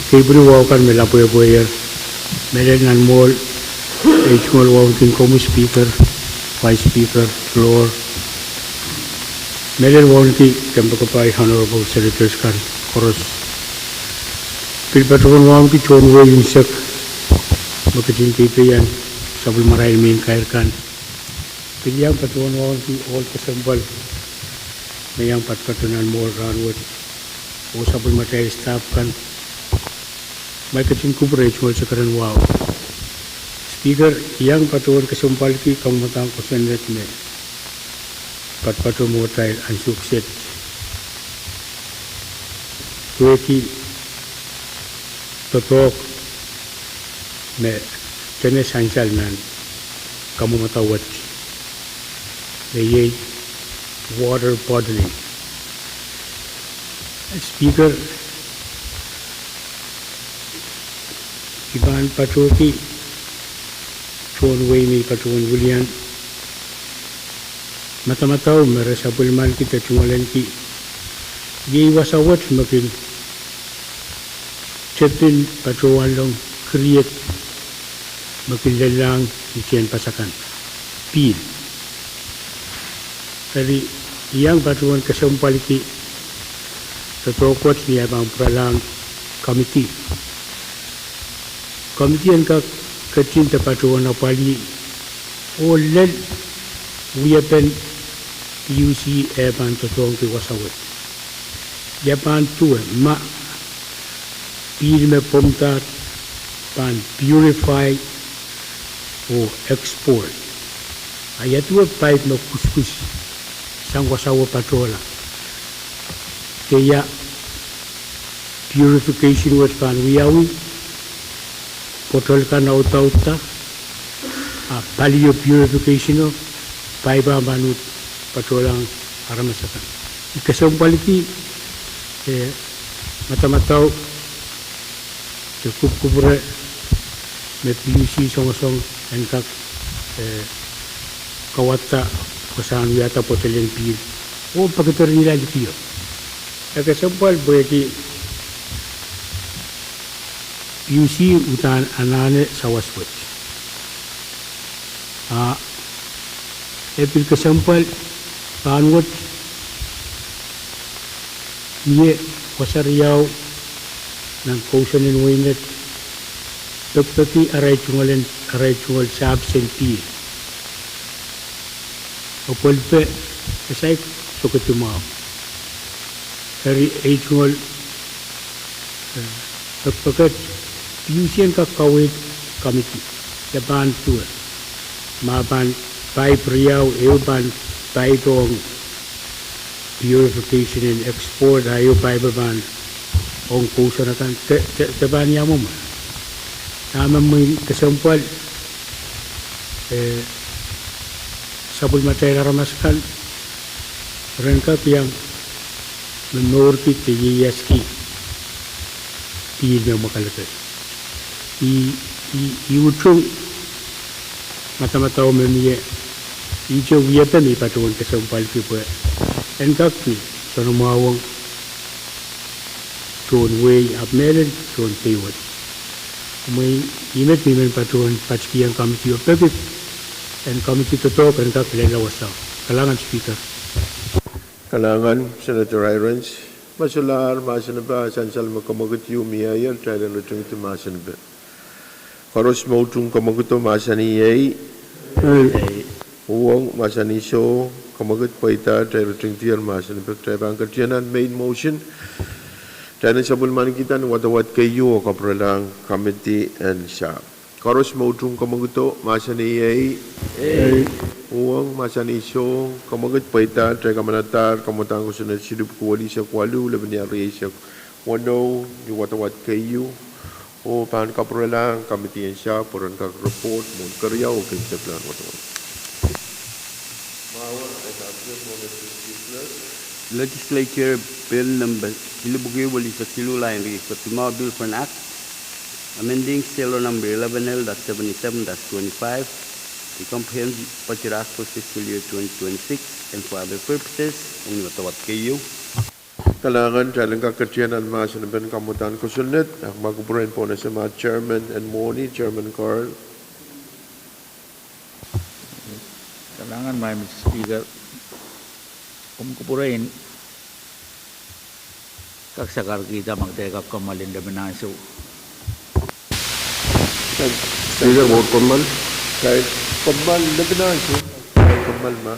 Kei pwili wahu kan me lapwehpwehier, mehlel nan mwohl, ei tungoal wauneki komwi Speaker, Vice Speaker, Floor, mehlel wauneki kompoakepahi Honorable Senators kan koaros. Pil patohwan wauneki tohn wehi unsek me ketin keipehiong sapwellimarail mehn kair kan. Pil iang patohwan wauneki ohl kesempwal me iang patopato nan mwohl rahnwet, oh sapwellimatail staff kan. Ma I ketin kupwure, ei tungoal sekeren wahu. Speaker, I iang patohwan kesempwalki kamwadahn kosonned me patopato mwohtail ansou kiset, pwehki doadoahk me dene sansal nan kamwadahn wet, me iei water bottling. Speaker, I pahn patohki tohn wehi me I patohwan wilian madamadau me re sapwellimaniki de tungoaleniki iei wasa wet me kin tepin patohwanlong kiriet me kin lellahng ni tehn pas akan, pihl. Eri I iang patohwan kesempwaliki doadoahk wet ni eh pahn pwuralahng committee. Committee en kak ketin de patohwan apwalih oh lel wiepen PUC eh pahn doadoahngki wasa wet. Ia pahn duwe ma pihl me pwomwdahr pahn purify oh export, a ia duwe paip me kuskus sang wasa wet patohla? De ia purification wet pahn wiawi? Botol kan audaudla, a palio purification o, paip ahpw pahn uhd patohlahng aramas akan? I kesempwaliki, eh, madamadau de kupwukupwure me PUC songosong en kak, eh, kawadda wasahn wiahda botol en pihl oh pekederenla lipio. E kesempwal pwehki PUC uhdahn anahne sawas wet. A e pil kesempwal rahnwet, mie wasa riau nan kousoan en wehin Nett pekipeki arail tungoal en, arail tungoal sahpw sen pihl. Apwalih pe, e saik sohte mwahu. Eri ei tungoal, eh, pekpeket, PUC en kak kaweid committee, de pahn duwe. Ma pahn pipe riau, ehu pahn pipe ong purification and export, a ehu pipe pahn ong kousoan akan, de, de, de pahn ia mwomwe. Dahme mwein kesempwal, eh, sapwellimatail aramas akan, ren kak iang momourki de ieiaski pihl me mwakelekel. I, i, i utung madamadau me mie, ihte wiepe me I patohwan kesempwalki pwe en kak ni soanamwahwong tohn wehi ahpw mehlel tohn peiwet. Mwein I met me I men patohwan patikihong committee oh peki en committee doadoahk en kak lella wasao. Kalahngan Speaker. Kalahngan Senator Hierens. Ma solahr mahsen en pahn sansal me kemwekid ieu mieier, kitail en ritingdi mahsen en pahn. Koaros me utung kemwekido mahsanih ei. Uhwong mahsanih soh, kemwekid pweida, kitail ritingdier mahsen en pahn. Kitail pahn ketido nan main motion. Kitail en sapwellimanikihda ni wadawad keieu oh kapwurelahng committee en sahpw. Koaros me utung kemwekido mahsanih ei. Uhwong mahsanih soh, kemwekid pweida, kitail kamanadahr kamwadahn kosonned siluh pwuko welihsek waluh, lepin riehsek weneu, ni wadawad keieu, oh pahn kapwurelahng committee en sahpw pwe ren kak report mwohn keriau oh keimwseklahn wadawad. Legislature Bill number siluh pwuko welihsek siluh, lain riehsek limau, Bill for an Act amending S A L O number eleven L dot seventy-seven dash twenty-five, the Comprehensive Budget Act for fiscal year twenty twenty-six and for other purposes, ong ni wadawad keieu. Kalahngan, kitail en kak ketido nan mahsen en pahn kamwadahn kosonned, ahpw ma kupwuren pwon ese ma chairman en mwohni, Chairman Carl. Kalahngan, Madam Speaker. Komw kupwurein kak sakarkihda ma kitail kak kommoal en lepin ansou. Speaker, vote kommoal. Kitail kommoal lepin ansou. Kitail kommoal ma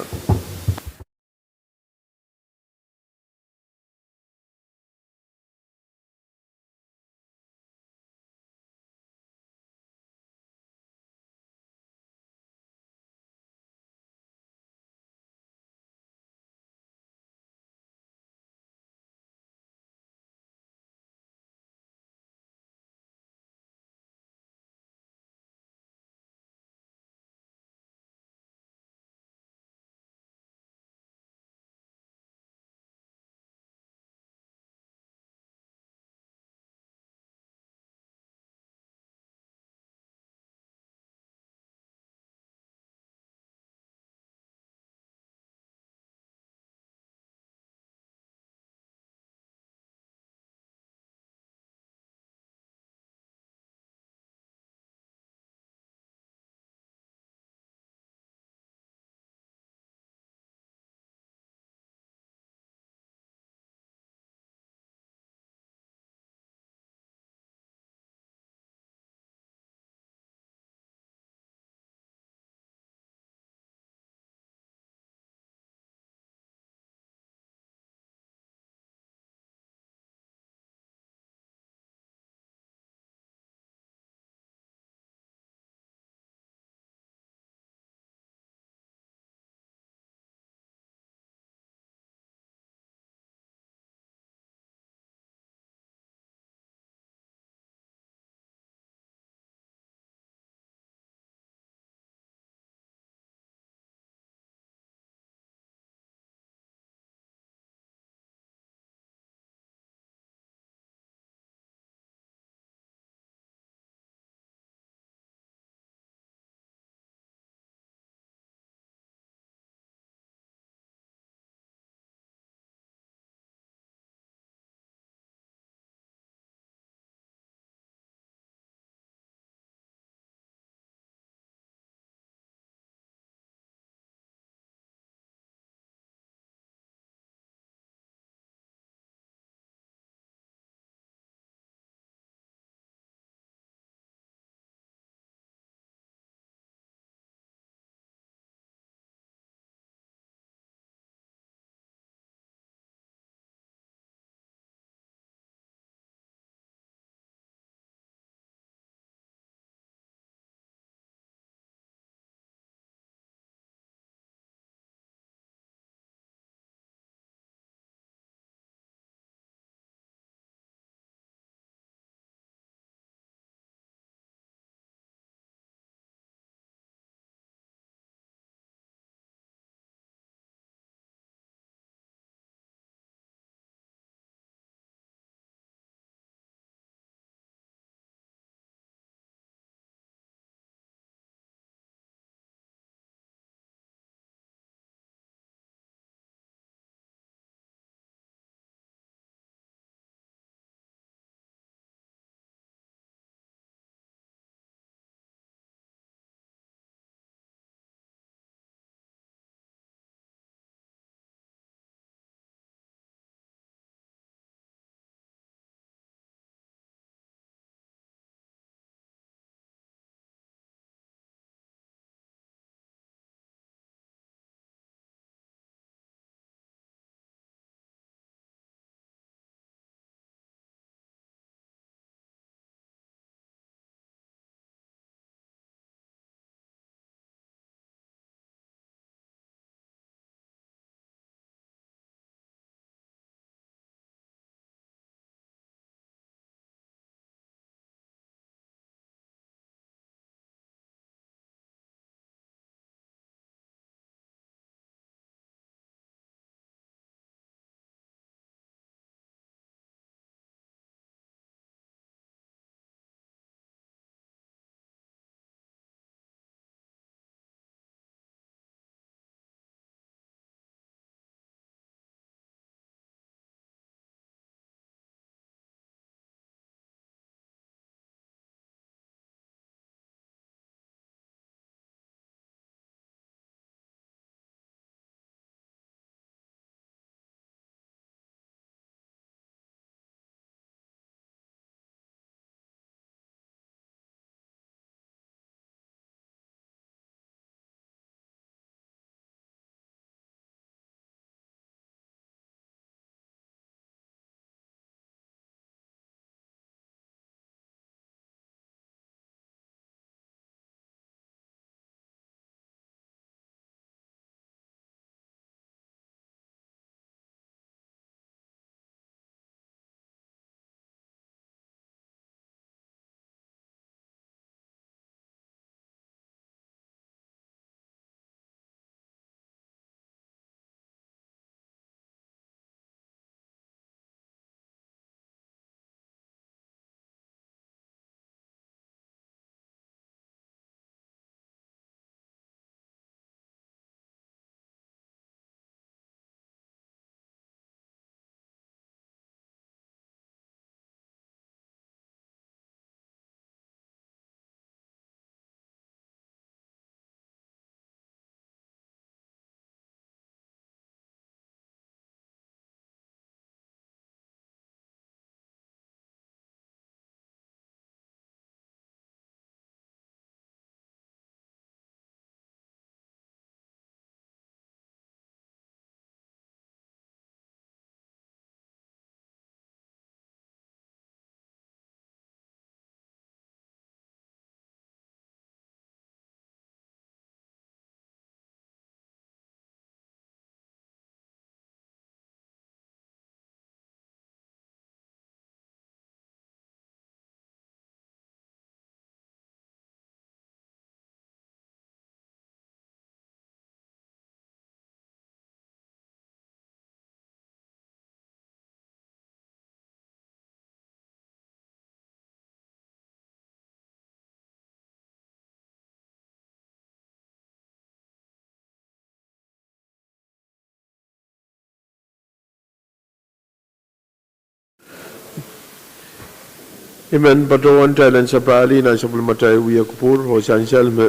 I men patohwan kitail en sapahl nan sapwellimatail wia kupwur oh sansal me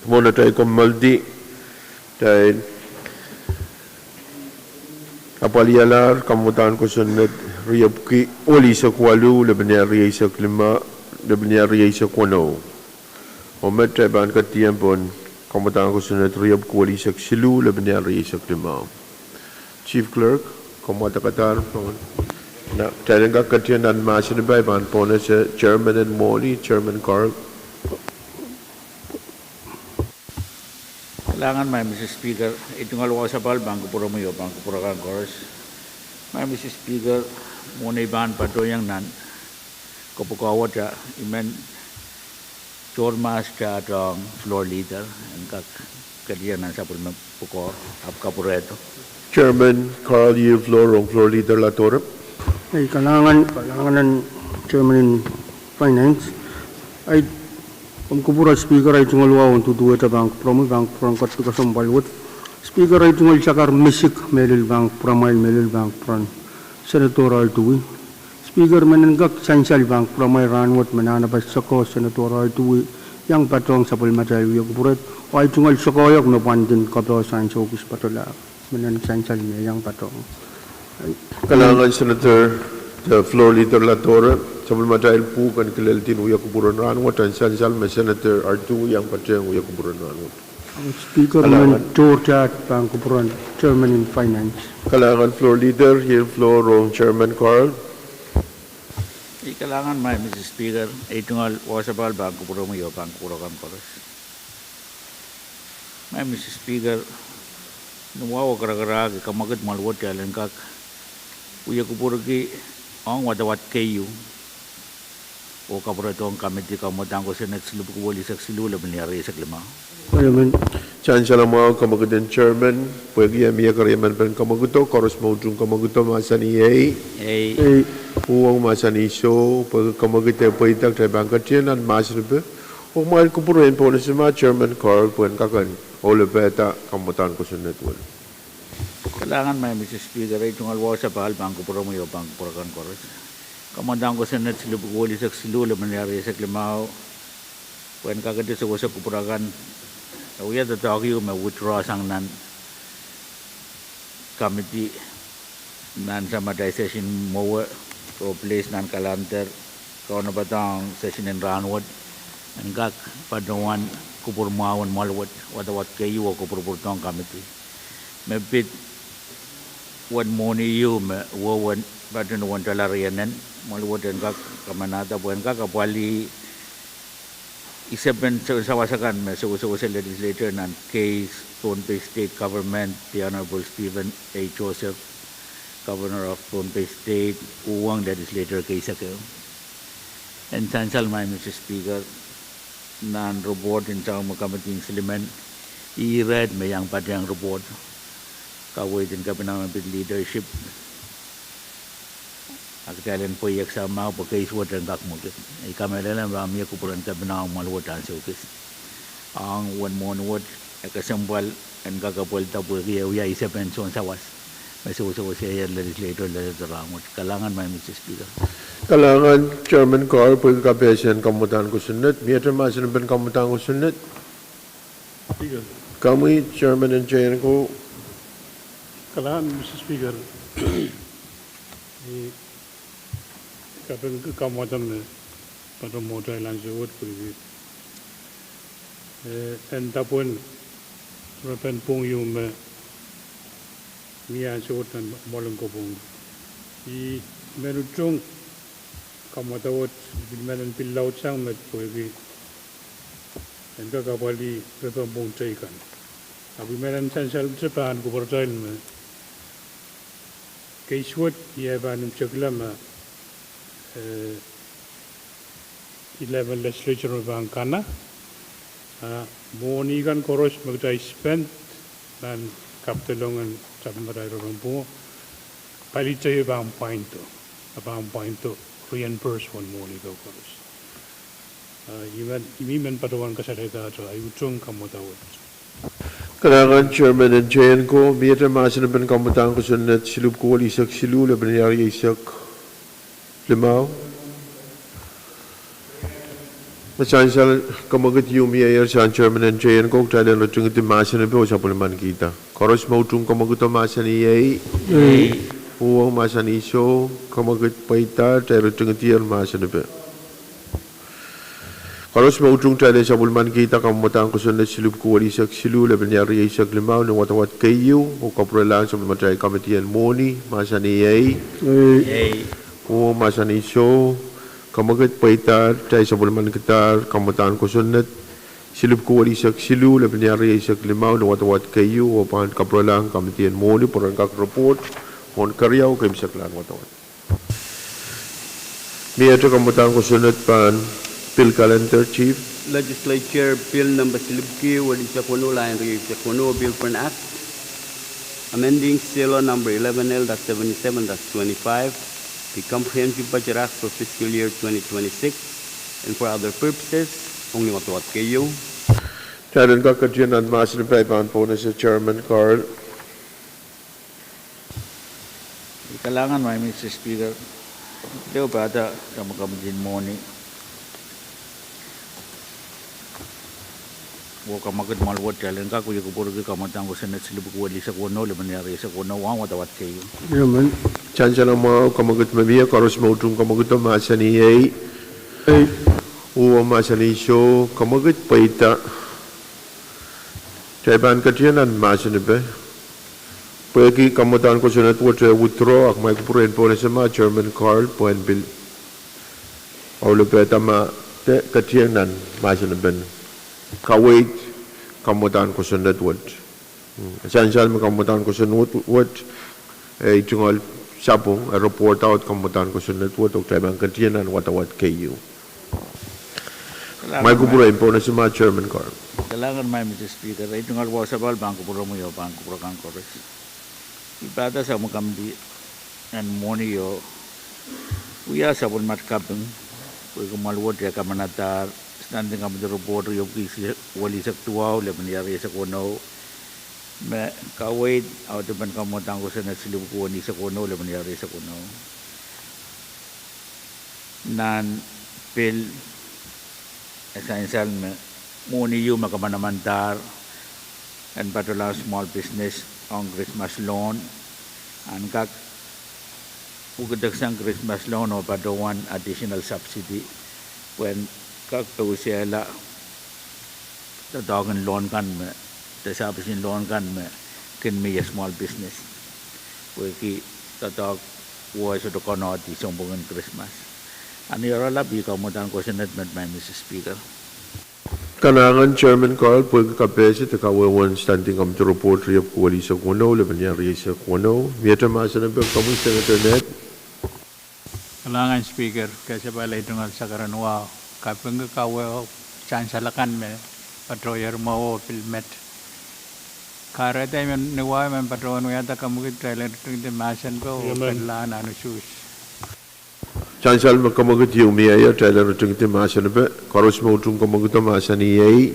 mwohn atail kommoaldi, kitail apwalialahr kamwadahn kosonned riepwiki welisek waluh, lepin riesek limau, lepin riesek weneu. Oh met kitail pahn ketido pohn kamwadahn kosonned riepwiki welisek siluh, lepin riesek limau. Chief Clerk, komw wadek adahr pohn. Kitail en kak ketido nan mahsen en pai pahn pohn ese chairman en mwohni, Chairman Carl. Kalahngan, Maing Mister Speaker, ei tungoal wausapahl pahn kupwuromwi oh pahn kupwur akan koaros. Maing Mister Speaker, mwohni pahn patohieng nan kopwukoa wet, I men tohr mahs kitail ong Floor Leader en kak ketido nan sapwellime pwukoa, ahpw kapwurehdo. Chairman Carl, yield floor ong Floor Leader Ladora. Ei kalahngan, kalahngan en Chairman en Finance. Ei, komw kupwur Speaker, ei tungoal wahu en duduwehte pahn kupwuromwi, pahn kupwuren ketiket kesempwal wet. Speaker, ei tungoal sakar misik mehlel pahn kupwuramwail, mehlel pahn kupwuren Senator Audui. Speaker, mehn en kak sansal pahn kupwuramwail rahnwet me nahnepe soko Senator Audui iang patohng sapwellimatail wia kupwured, oh ei tungoal sokohiong me pwandin koapohsang ansou kis patohla, mehn en sansal me iang patohng. Kalahngan Senator, de Floor Leader Ladora, sapwellimatail pwuhk en kileldi wia kupwuren rahnwet en sansal me Senator Audui iang patohng wia kupwuren rahnwet. Speaker, I men tohrtaht pahn kupwuren Chairman en Finance. Kalahngan Floor Leader, yield floor ong Chairman Carl. Ei kalahngan, Maing Mister Speaker, ei tungoal wausapahl pahn kupwuromwi oh pahn kupwur akan koaros. Maing Mister Speaker, ni wahu karakarahk, I kamwekid mwoahl wet kitail en kak wia kupwurki ong wadawad keieu oh kapwurehdohng committee kamwadahn kosonned silipwuki welisek siluh, lepin riesek limau. Sansal mwahu, kamwekid en Chairman, pwehki e mie keriemen pen kamwekido, koaros me utung kamwekido mahsanih ei. Uhwong mahsanih soh, pwehki kamwekid e pweida, kitail pahn ketido nan mahsen en pai oh kumwail kupwur en pohn ese ma Chairman Carl pwehn kak en ohlopehda kamwadahn kosonned wet. Kalahngan, Maing Mister Speaker, ei tungoal wausapahl pahn kupwuromwi oh pahn kupwur akan koaros. Kamwadahn kosonned silipwuki welisek siluh, lepin riesek limau, pwehn kakete sewese kupwur akan, e wia doadoahk ehu me withdraw sang nan committee nan samatail session mwowe, oh place nan calendar, kaunopada ong session en rahnwet, en kak patohwan kupwur mwahu en mwoahl wet, wadawad keieu oh kupwurpwurdohng committee. Me pid wen mwohni ehu me wehwehn patohwan dolar rienen, mwoahl wet en kak kamanahda pwehn kak apwalih isepen sawas akan me sewesewese legislator nan case Pohnpei State Government, the Honorable Stephen A. Joseph, Governor of Pohnpei State, uhwong legislator case ehu. En sansal, Maing Mister Speaker, nan report en sang me committee en silimen, ih irail me iang patehng report, kaweid en kepina me pid leadership, a kitail en pweiek samwa pwe case wet en kak mwekid. I kamehlele me pahn mie kupwur en kepina ong mwoahl wet ansou kis. Ong wen mwohni wet, e kesempwal en kak apwalihda pwehki e wia isepen soun sawas me sewesewese legislator leader rahnwet. Kalahngan, Maing Mister Speaker. Kalahngan Chairman Carl pwehki kapehse en kamwadahn kosonned. Miehte mahsen en pen kamwadahn kosonned? Komwi Chairman en Tehnko. Kalahngan Mister Speaker. I kapingki kamwadahn me patohwan mwohtail ansou wet pwehki, eh, en dapwen repen pwung ehu me mie ansou wet nan mwoalen kopwung. I men utung kamwadahn wet, I men en pil laudsang met pwehki en kak apwalih repen pwung teikan. Ahpw I men en sansalehda pahn kupwuratail me case wet I pahn imwisekla me, eh, eleven legislature me pahn kana, a mwohni kan koaros me kitail spend nan kapidolong en sapwellimatail repen pwungo, paliteio pahn pwaindo, a pahn pwaindo reimburse wen mwohni ko koaros. A I men, I men patohwan kasalehda, a I utung kamwadahn wet. Kalahngan Chairman en Tehnko. Miehte mahsen en pen kamwadahn kosonned silipwuki welisek siluh, lepin riesek limau. Sansal kemwekid ieu mieier sang chairman en teienko, kitail en ritingidi mahsen epe oh sapwellimanikihda. Koaros me utung kemwekido mahsanih ei. Uhwong mahsanih soh. Kemwekid pweida, kitail ritingidier mahsen epe. Koaros me utung kitail en sapwellimanikihda kamwadahn kosonned silipwuku welihsek siluh, lepin rieisek limau, ni wadawad keieu, oh kapwurelahng sapwellimatail kamidi en mwohni, mahsanih ei. Uhwong mahsanih soh. Kemwekid pweida, kitail sapwellimanikidahr kamwadahn kosonned silipwuku welihsek siluh, lepin rieisek limau, ni wadawad keieu, oh pahn kapwurelahng kamidi en mwohni pwe ren kak report mwohn keriau oh keimwseklahn wadawad. Miehte kamwadahn kosonned pahn Bill Calendar, Chief. Legislature Bill number silipwuki welihsek weneu, lap rieisek weneu, Bill for an Act amending Sela number eleven L dash seventy-seven dash twenty-five, the Comprehensive Budget Act for fiscal year twenty twenty-six, and for other purposes, ong ni wadawad keieu. Kitail en kak ketieu nan mahsen epe, I pahn pohnese Chairman Carl. Kalahngan, Madam Speaker. Iei pahda samwa kamidi en mwohni oh kemwekid mwahl wet, kitail en kak wie kupwurki kamwadahn kosonned silipwuku welihsek weneu, lepin rieisek weneu, ong wadawad keieu. Sansal mwahu, kemwekid me mie, koaros me utung kemwekido mahsanih ei. Uhwong mahsanih soh. Kemwekid pweida, kitail pahn ketieu nan mahsen epe. Pwehki kamwadahn kosonned wet e withdraw, ahpw kumwail kupwure en pohnese ma Chairman Carl pwehn pil aulepehda ma de ketieu nan mahsen epen kaweid kamwadahn kosonned wet. Sansal me kamwadahn kosonned wet, wet, e tungoal sapwung, e report out kamwadahn kosonned wet, oh kitail pahn ketieu nan wadawad keieu. Kumwail kupwure en pohnese ma Chairman Carl. Kalahngan, Madam Speaker, ei tungoal wahu sapahl pahn kupwuromwi oh pahn kupwur akan koaros. Pil pahda samwa kamidi en mwohni oh wia sapwellimatail kaping, pwehki mwahl wet e kamanadahr Standing Committee Report riepwiki welihsek duwau, lepin rieisek weneu, me kaweid audepen kamwadahn kosonned silipwuku welihsek weneu, lepin rieisek weneu. Nan pil e sansal me mwohni ieu me kamanamandahr en patohlahng small business ong Christmas loan, en kak pwukedeksang Christmas loan oh patohwan additional subsidy pwehn kak pousehla doadoahk en loan kan me, de servicing loan kan me kin mie small business, pwehki doadoahk wet sohte konehng di sounpwongin Christmas. A ni oaralap ih kamwadahn kosonned met, Madam Speaker. Kalahngan Chairman Carl pwehki kapehse de kawehwehn Standing Committee Report riepwiki welihsek weneu, lepin rieisek weneu. Miehte mahsen epe, komwi Senator Ned. Kalahngan Speaker, kasapahl ei tungoal sakaranih wahu, kapingki kawehwe sansal akan me patohier mwowe pil met. Kahrehda I men ni wahu men patohwan wiahda kemwekid, kitail en ritingidi mahsen epe oh pil lahn nan usuhs. Sansal me kemwekid ieu mieier, kitail en ritingidi mahsen epe. Koaros me utung kemwekido mahsanih ei.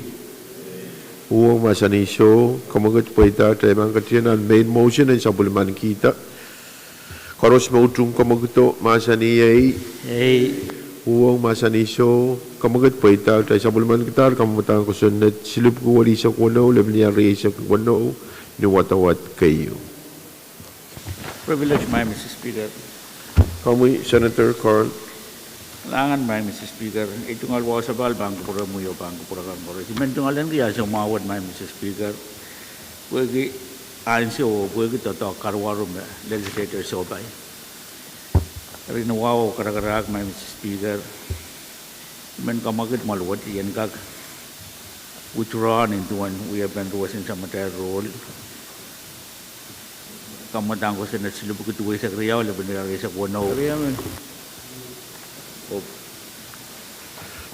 Uhwong mahsanih soh. Kemwekid pweida, kitail pahn ketieu nan main motion en sapwellimanikihda. Koaros me utung kemwekido mahsanih ei. Uhwong mahsanih soh. Kemwekid pweida, kitail sapwellimanikidahr kamwadahn kosonned silipwiki welihsek weneu, lepin rieisek weneu, ni wadawad keieu. Privilege, Madam Speaker. Komwi Senator Carl. Kalahngan, Madam Speaker, ei tungoal wahu sapahl pahn kupwuromwi oh pahn kupwur akan koaros. I men tungoal ahneki ansou mwahu wet, Madam Speaker, pwehki ansou oh pwehki doadoahk karuwaru me legislators sohpai eri ni wahu oh karakarahk, Madam Speaker. I men kemwekid mwowe wet I en kak withdraw nin duwen wiepen ruwesin samatail roll kamwadahn kosonned silipwiki duweisek riau, lepin rieisek weneu.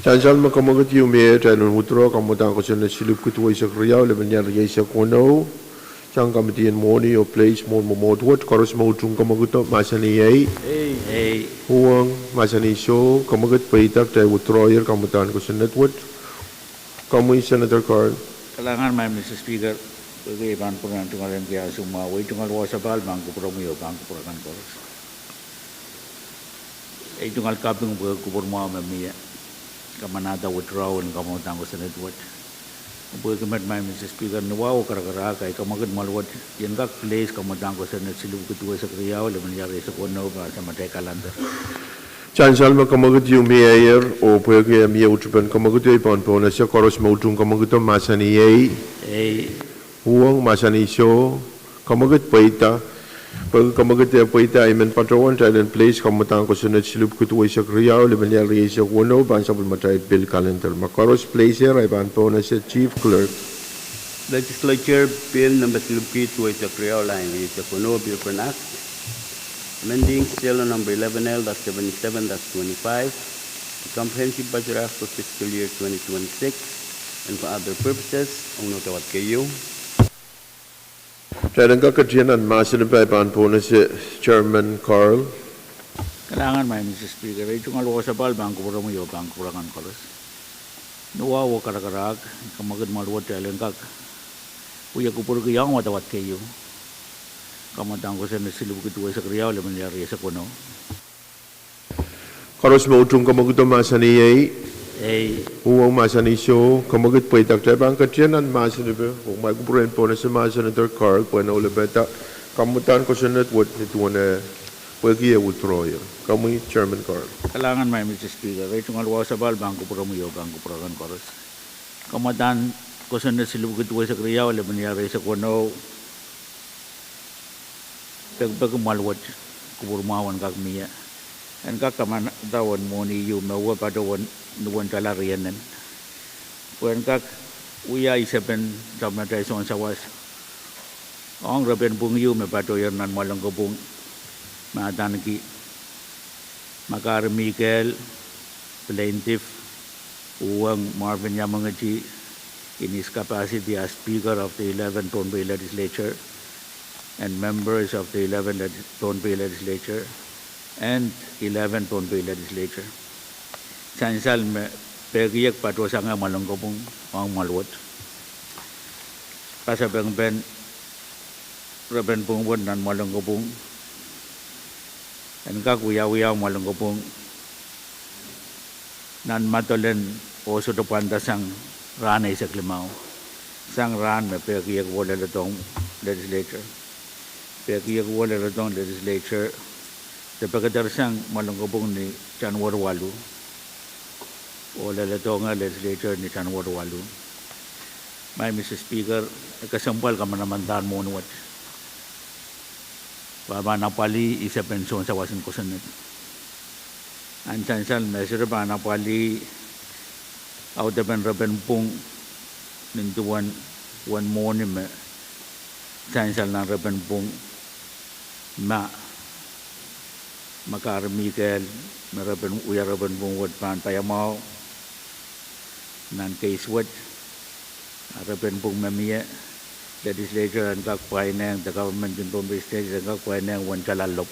Sansal me kemwekid ieu mieier, kitail en withdraw kamwadahn kosonned silipwiki duweisek riau, lepin rieisek weneu, sang kamidi en mwohni oh place mwohn mwomwohd wet. Koaros me utung kemwekido mahsanih ei. Uhwong mahsanih soh. Kemwekid pweida, kitail withdrawyer kamwadahn kosonned wet. Komwi Senator Carl. Kalahngan, Madam Speaker, pwehki I pahn pwurehng tungoal ahneki ansou mwahu, ei tungoal wahu sapahl pahn kupwuromwi oh pahn kupwur akan koaros. Ei tungoal kaping pwehki kupwur mwahu me mie. kamanahda withdrawal en kamwadang kosonned wet. Pwehki met, Madam Speaker, ni wahu oh karakarahk, I kamwekid mwahl wet I en kak place kamwadang kosonned silihpwiki duwehsek riau, lemon liar rieisek weneu, pahn samatail calendar. Sansal me kamwekid ieu mieier, oh pwehki mie utupen kamwekid ieu, I pahn pohnese koaros me utung kamwekido mahsanih ei. Ei. Uhwong mahsanih soh. Kamwekid pweida. Pwehki kamwekid eh pweida, I men patohwan title place kamwadang kosonned silihpwiki duwehsek riau, lemon liar rieisek weneu, pahn sapwellimatail pil calendar. Ma koaros place er, I pahn pohnese Chief Clerk. Legislature Bill number silihpwiki duwehsek riau, lel rieisek weneu, Bill for an Act, amending Schedule number eleven L dash seventy-seven dash twenty-five, the Comprehensive Budget Act for fiscal year twenty twenty-six, and for other purposes, ong nohtawadki ieu. Title en kak ketien nan mahsen ipa, I pahn pohnese Chairman Carl. Kalahngan, Madam Speaker, ei tungoal wahu sapahl pahn kupwuromwi oh pahn kupwur akan koaros. Ni wahu oh karakarahk, I kamwekid mwahl wet title en kak wia kupwurki ong nohtawadki ieu. Kamwadang kosonned silihpwiki duwehsek riau, lemon liar rieisek weneu. Koaros me utung kamwekido mahsanih ei. Ei. Uhwong mahsanih soh. Kamwekid pweida. Kitail pahn ketien nan mahsen ipa, oh kumwail kupwur en pohnese mahsen en Senator Carl pwehn olepehda kamwadang kosonned wet ni duwen eh pwehki eh withdraw. Komwi Chairman Carl. Kalahngan, Madam Speaker, ei tungoal wahu sapahl pahn kupwuromwi oh pahn kupwur akan koaros. Kamwadang kosonned silihpwiki duwehsek riau, lemon liar rieisek weneu, pekipeki mwahl wet kupwur mwahu en kak mie. En kak kamanahda uwen mwohni ieu me wia patohwan ni uwen tala rienen, pwe en kak wia isepen sapwellimatail sounsawas ong repen pwung ieu me patohier nan Mwalengopwung, me adaneki Makari Mikael, plaintiff, uhwong Marvin Yamangiti, in his capacity as Speaker of the eleventh Pohnpei Legislature and members of the eleventh Leg-, Pohnpei Legislature and eleventh Pohnpei Legislature. Sansal me peki ieu patohsang Mwalengopwung ong mwahl wet. Pasapengpen repen pwung wet nan Mwalengopwung en kak wiawi ong Mwalengopwung nan madolen oh sohte pwanda sang rahn eisek limau, sang rahn me peki ieu oh leledohng legislature. Peki ieu oh leledohng legislature, de pekedersang Mwalengopwung ni January waluh, oh leledohng legislature ni January waluh. Madam Speaker, e kesempwal kamanamandan mwohni wet pwe pahn apwalih isepen sounsawas en kosonned. Ahn sansal me sohte pahn apwalih audepen repen pwung nin duwen uwen mwohni me sansal nan repen pwung, ma Makari Mikael me repen, wia repen pwung wet pahn paiamwahu nan keis wet, a repen pwung me mie, legislature en kak pwainehng, de government en Pohnpei State en kak pwainehng uwen tala lop.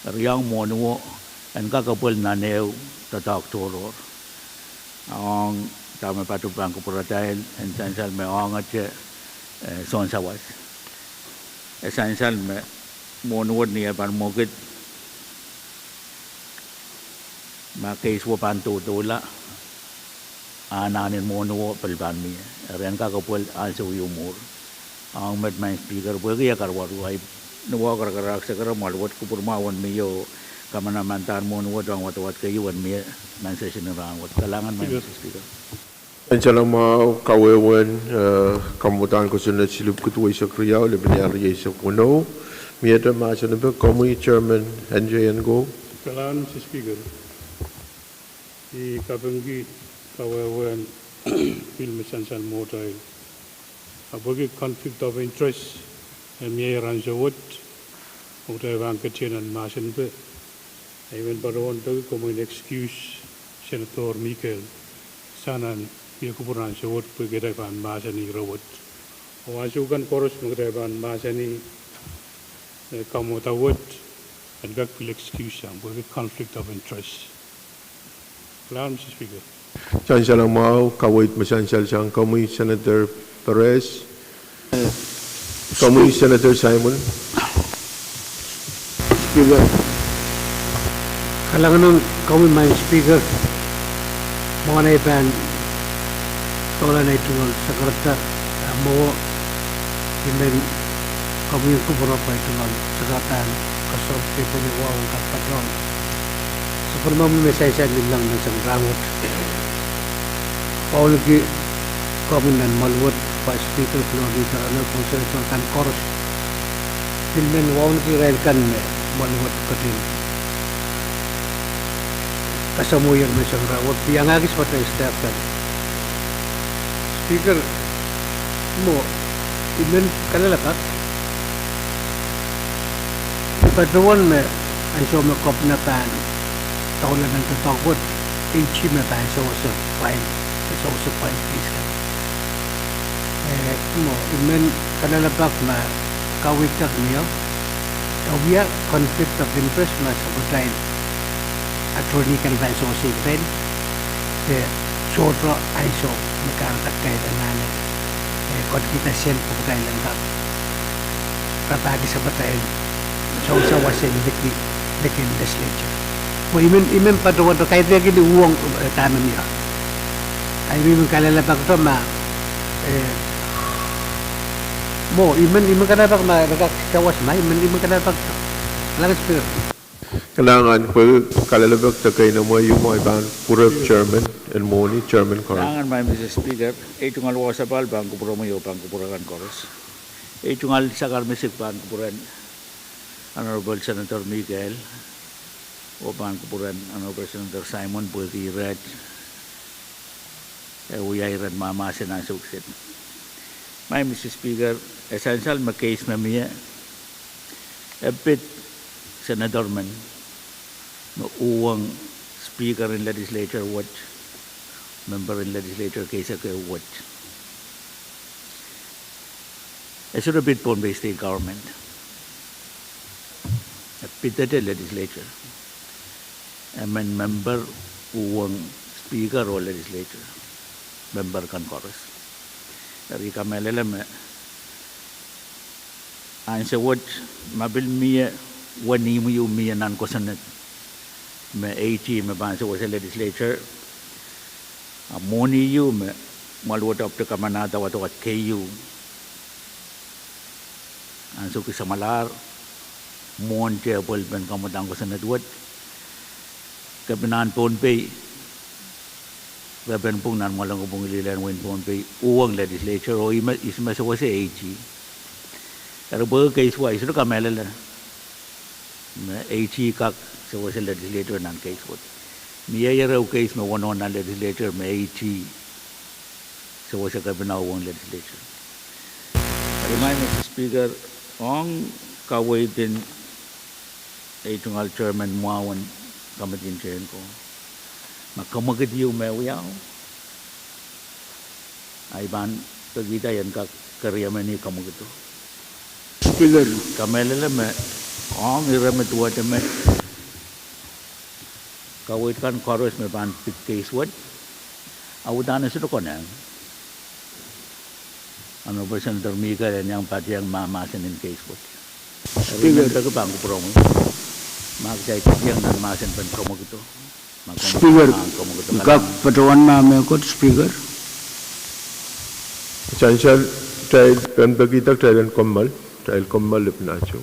Eri ong mwohniwo, en kak apwal nan ehu doadoahk tohrohr. Ong dahme patohwan pahn kupwuratail, en sansal me ongete, eh, sounsawas. E sansal me mwohni wet ni e pahn mwekid ma keis wo pahn doudoula, a anahnen mwohniwo pil pahn mie. Eri en kak apwal ansou ieu mwuhr. Ong met Madam Speaker, pwehki e karuwaru, I ni wahu karakarahk sekere mwahl wet kupwur mwahu en mie oh kamanamandan mwohni wet ong wadawad keieu en mie nan session en rahn wet. Kalahngan Madam Speaker. Sansal mwahu, kawehwehn, eh, kamwadang kosonned silihpwiki duweisek riau, lepin ial rieisek weneu. Miehte mahsen ipe, komwi Chairman N J N ko. Kalahngan Madam Speaker. I kapingki kawehwehn pil me sansal mwohtail. A pwehki conflict of interest, eh, mie rahn ansou wet, oh kitail pahn ketin nan mahsen ipe, I men patohwan peki komwi en excuse Senator Mikael sang nan mie kupwur ansou wet pwehki kitail pahn mahsanih ire wet. Oh ansou kan koaros me kitail pahn mahsanih, eh, kamwadang wet, en kak pil excuse sang pwehki conflict of interest. Kalahngan Madam Speaker. Sansal mwahu, kaweid me sansal sang komwi Senator Perez. Komwi Senator Simon. Speaker. Kalahngan komwi Madam Speaker. Mwohn ei pahn doula nei tungoal sakarada, ah, mwo, I men komwi en kupwuromwi pwe ei tungoal sakarada pahn koasoandi pwe ni wahu en kak patohwan sapwellimomwi me sansal ni leng menseng rahnwet. Wauneki komwi nan mwoaluwet, Vice Speaker, Floor Leader, Honorable Senator kan koaros. Pil men wauneki irail kan me mwoaluwet ketin kasamwohier menseng rahnwet, iangahki sapwatail staff kan. Speaker, mwo, I men kalelapak. I patohwan me ansou me Kepina pahn doula nan doadoahk wet, AG me pahn sewese file, sewese file case kan. Eh, mwo, I men kalelapak ma kaweid kan mie, e wia conflict of interest ma sapwatail attorney kan pahn sewese kitail, de sohte ansou me kahrehda kitail anahne, eh, ketikihda sent pwe kitail en kak rapahki sapwatail sawas en liki, liki legislature. Mwo I men, I men patohwan kaidehkin uhwong, eh, dahme mie. Ah, I men kalelapak to ma, eh, mwo, I men, I men kalelapak ma re kak sawas ma, I men, I men kalelapak to. Kalahngan, pwehki kalelapak de keinemwe ieu mwo I pahn kupwure chairman en mwohni, Chairman Corn. Kalahngan, Madam Speaker, ei tungoal wahu sapahl pahn kupwuromwi oh pahn kupwure kan koaros. Ei tungoal sakar misik pahn kupwuren Honorable Senator Mikael, oh pahn kupwuren Honorable Senator Simon pwehki irail, eh, wia irail mahmahsen ansou kiset. Madam Speaker, e sansal me case me mie, e pid senator men me uhwong Speaker en Legislature wet, member en Legislature case ake wet. E sohte pid Pohnpei State Government. E pidete Legislature. Emen member uhwong Speaker oh Legislature, member kan koaros. Eri I kamehlele me ansou wet ma pil mie wenihmw ieu mie nan kosonned me AG me pahn sewese Legislature, a mwohni ieu me mwaluwet ahpwete kamanahda wadawad keieu ansou ki samwalahr mwohn tepel pen kamwadang kosonned wet, Kepinahn Pohnpei, repen pwung nan Mwalangopwung Lilehn Wehin Pohnpei, uhwong Legislature oh ihme, ihs me sewese AG. Eri pwehki case wet I sohte kamehlele me AG kak sewese Legislature nan case wet. Mie ire ehu case me weneu nan Legislature me AG sewese Kepina uhwong Legislature. Eri Madam Speaker, ong kaweid en ei tungoal chairman mwahu en Committee en Tehnko, ma kamwekid ieu me wiawi, I pahn pekihda I en kak kerieme ni kamwekido. Speaker, kamehlele me ong ire me duwehte met, kaweid kan koaros me pahn pid case wet, a uhdahn e sohte konehng Honorable Senator Mikael en iang patehng mahmahsen en case wet. Eri I men peki pahn kupwuromwi, ma kitail kihdiong nan mahsen pen kamwekido, ma Speaker, I kak patohwan ma mehkot, Speaker. Sansal, kitail pahn pekihda, kitail en kommoal, kitail kommoal ipwin ansou.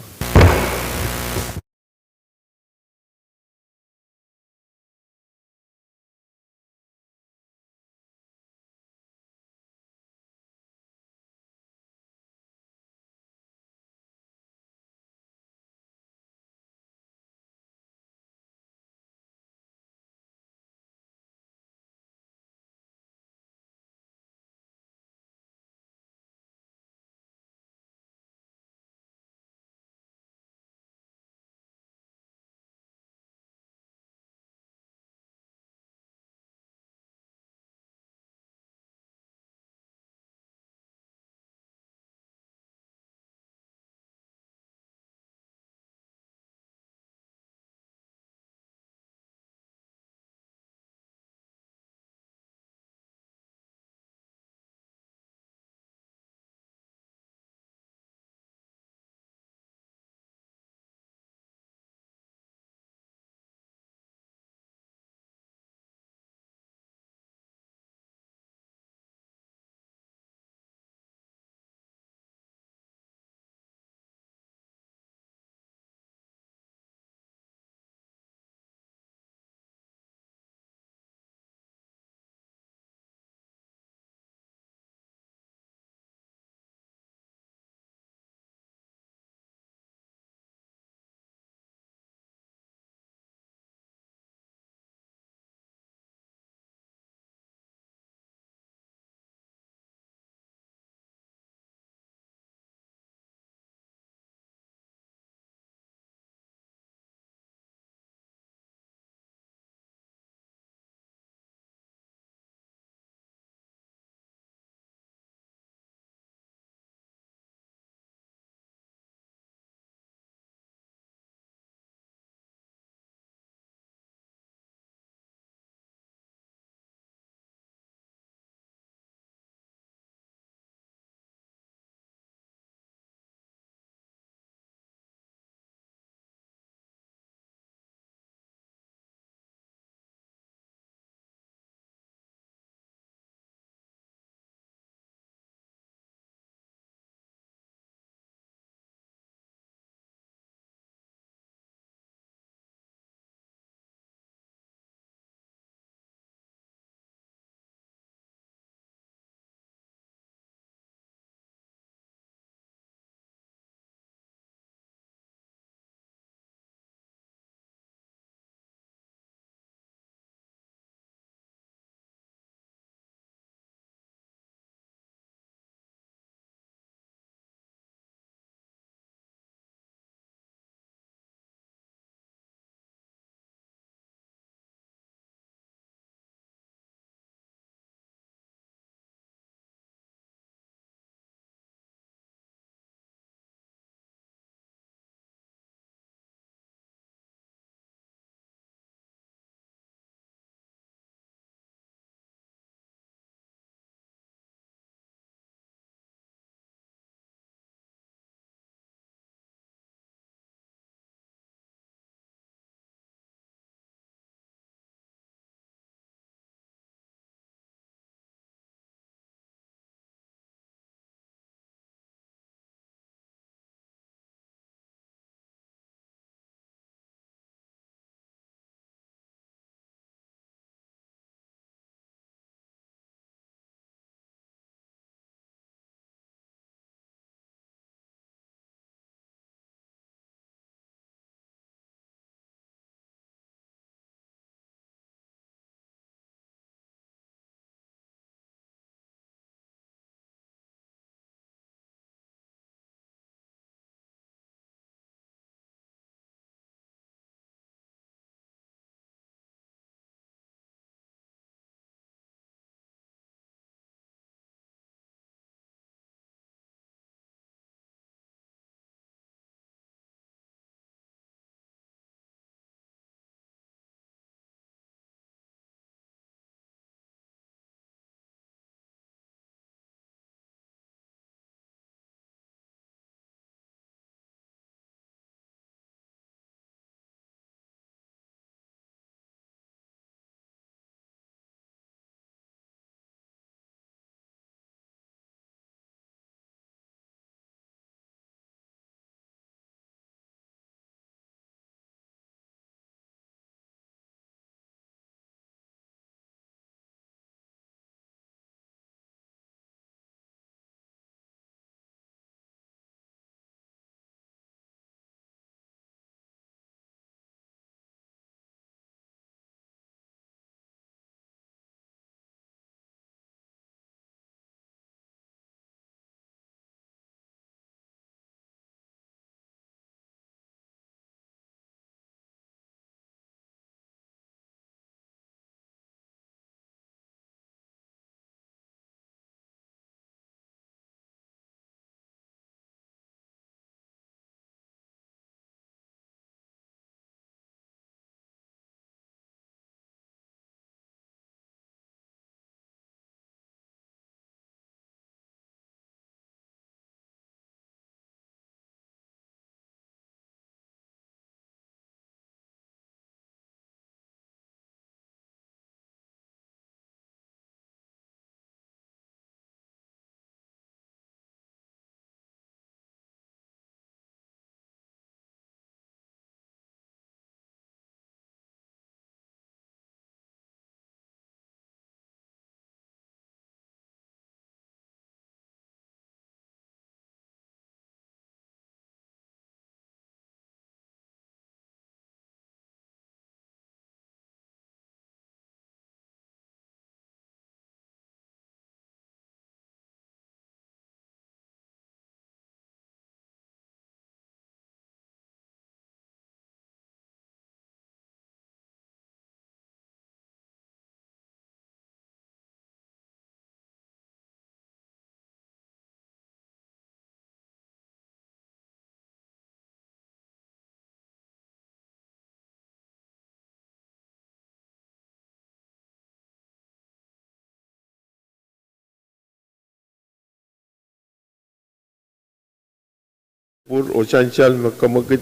Pwur oh sansal me kemwekid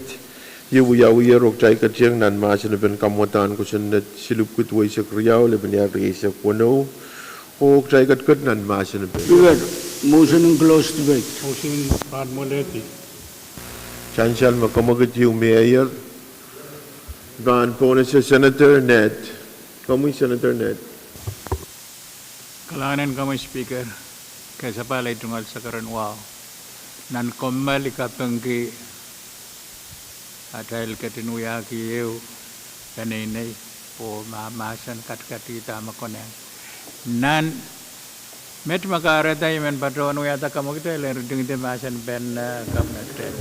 ieu wiawiher oh kitail ketieng nan mahsen en kamwadahn kosonned silipwkid weisek riau, lepin iar rieisek weneu, oh kitail ketiket nan mahsen en Speaker, motion en close debate. Motion pahn mwalehdi. Sansal me kemwekid ieu mieier, pahn pohnese Senator Ned. Komwi Senator Ned. Kalahngan en komwi Speaker, kesapahl ei tungoal sakaradahn wahu. Nan kommoal I kapingki atail ketin wiahki ehu peneinei oh ma mahsen katikati dahme konehng. Nan met me kahrehda I men patohwan wiahda kemwekid, I len ritingdi mahsen pen, eh, Governor Ted.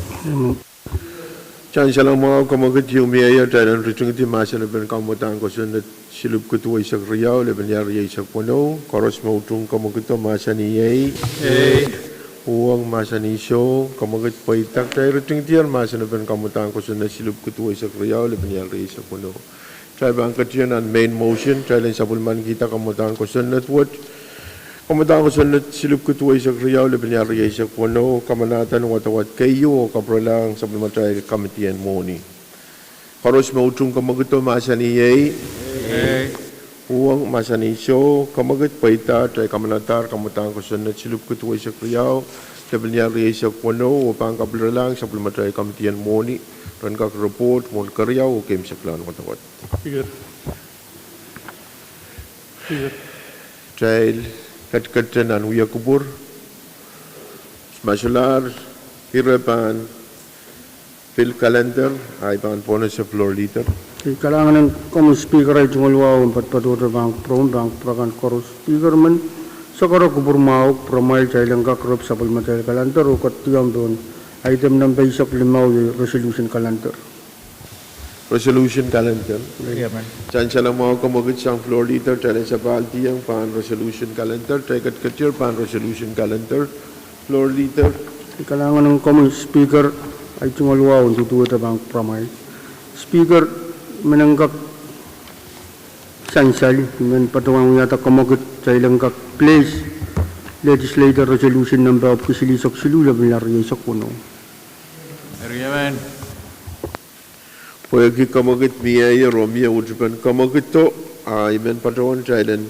Sansal mwahu, kemwekid ieu mieier, kitail en ritingdi mahsen en kamwadahn kosonned silipwkid weisek riau, lepin iar rieisek weneu. Koaros me utung kemwekido mahsanih ei. Uhwong mahsanih soh. Kemwekid pweida. Kitail ritingdier mahsen en kamwadahn kosonned silipwkid weisek riau, lepin iar rieisek weneu. Kitail pahn ketiong nan main motion, kitail en sapwellimanikihda kamwadahn kosonned wet. Kamwadahn kosonned silipwkid weisek riau, lepin iar rieisek weneu, kamanahda wadawad keieu oh kapwurelahng sapwellimatail kamidien mwohni. Koaros me utung kemwekido mahsanih ei. Uhwong mahsanih soh. Kemwekid pweida, kitail kamanadahr kamwadahn kosonned silipwkid weisek riau, lepin iar rieisek weneu, oh pahn kapwurelahng sapwellimatail kamidien mwohni, ren kak report mwohn keriau oh keimwseklahn wadawad. Kitail ketikete nan wia kupwur. Ma solahr, ire pahn pil calendar, ahi pahn pohnese Floor Leader. Kalahngan en komwi Speaker, ei tungoal wahu en patohdo pahn kupwuromwi, pahn kupwur akan koaros. Speaker, men sakara kupwur mwahu, pwuromwail kitail en kak rep sapwellimatail calendar oh ketiong pohn item nempe eisek limau, iei resolution calendar. Resolution calendar. Sansal mwahu, kemwekid sang Floor Leader, kitail en sapahldiong pahn resolution calendar, kitail ketiketier pahn resolution calendar. Floor Leader. Kalahngan en komwi Speaker, ei tungoal wahu en duduwehte pahn kupwuramwail. Speaker, men en kak sansal, I men patohwan wiahda kemwekid kitail en kak place Legislature Resolution nempe epwiki silihsek siluh, lepin iar rieisek weneu. Pwehki kemwekid mieier oh mie utupen kemwekido, a I men patohwan kitail en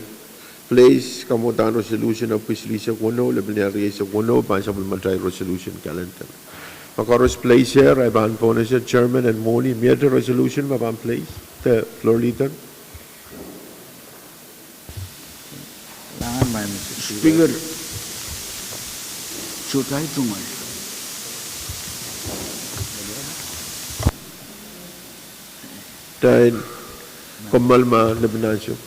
place kamwadahn resolution epwiki silihsek weneu, lepin iar rieisek weneu, pahn sapwellimatail resolution calendar. Ma koaros place er, ahi pahn pohnese chairman en mwohni, miehte resolution me pahn place, Floor Leader. Speaker, sohte tungoal. Kitail kommoal me lepin ansou.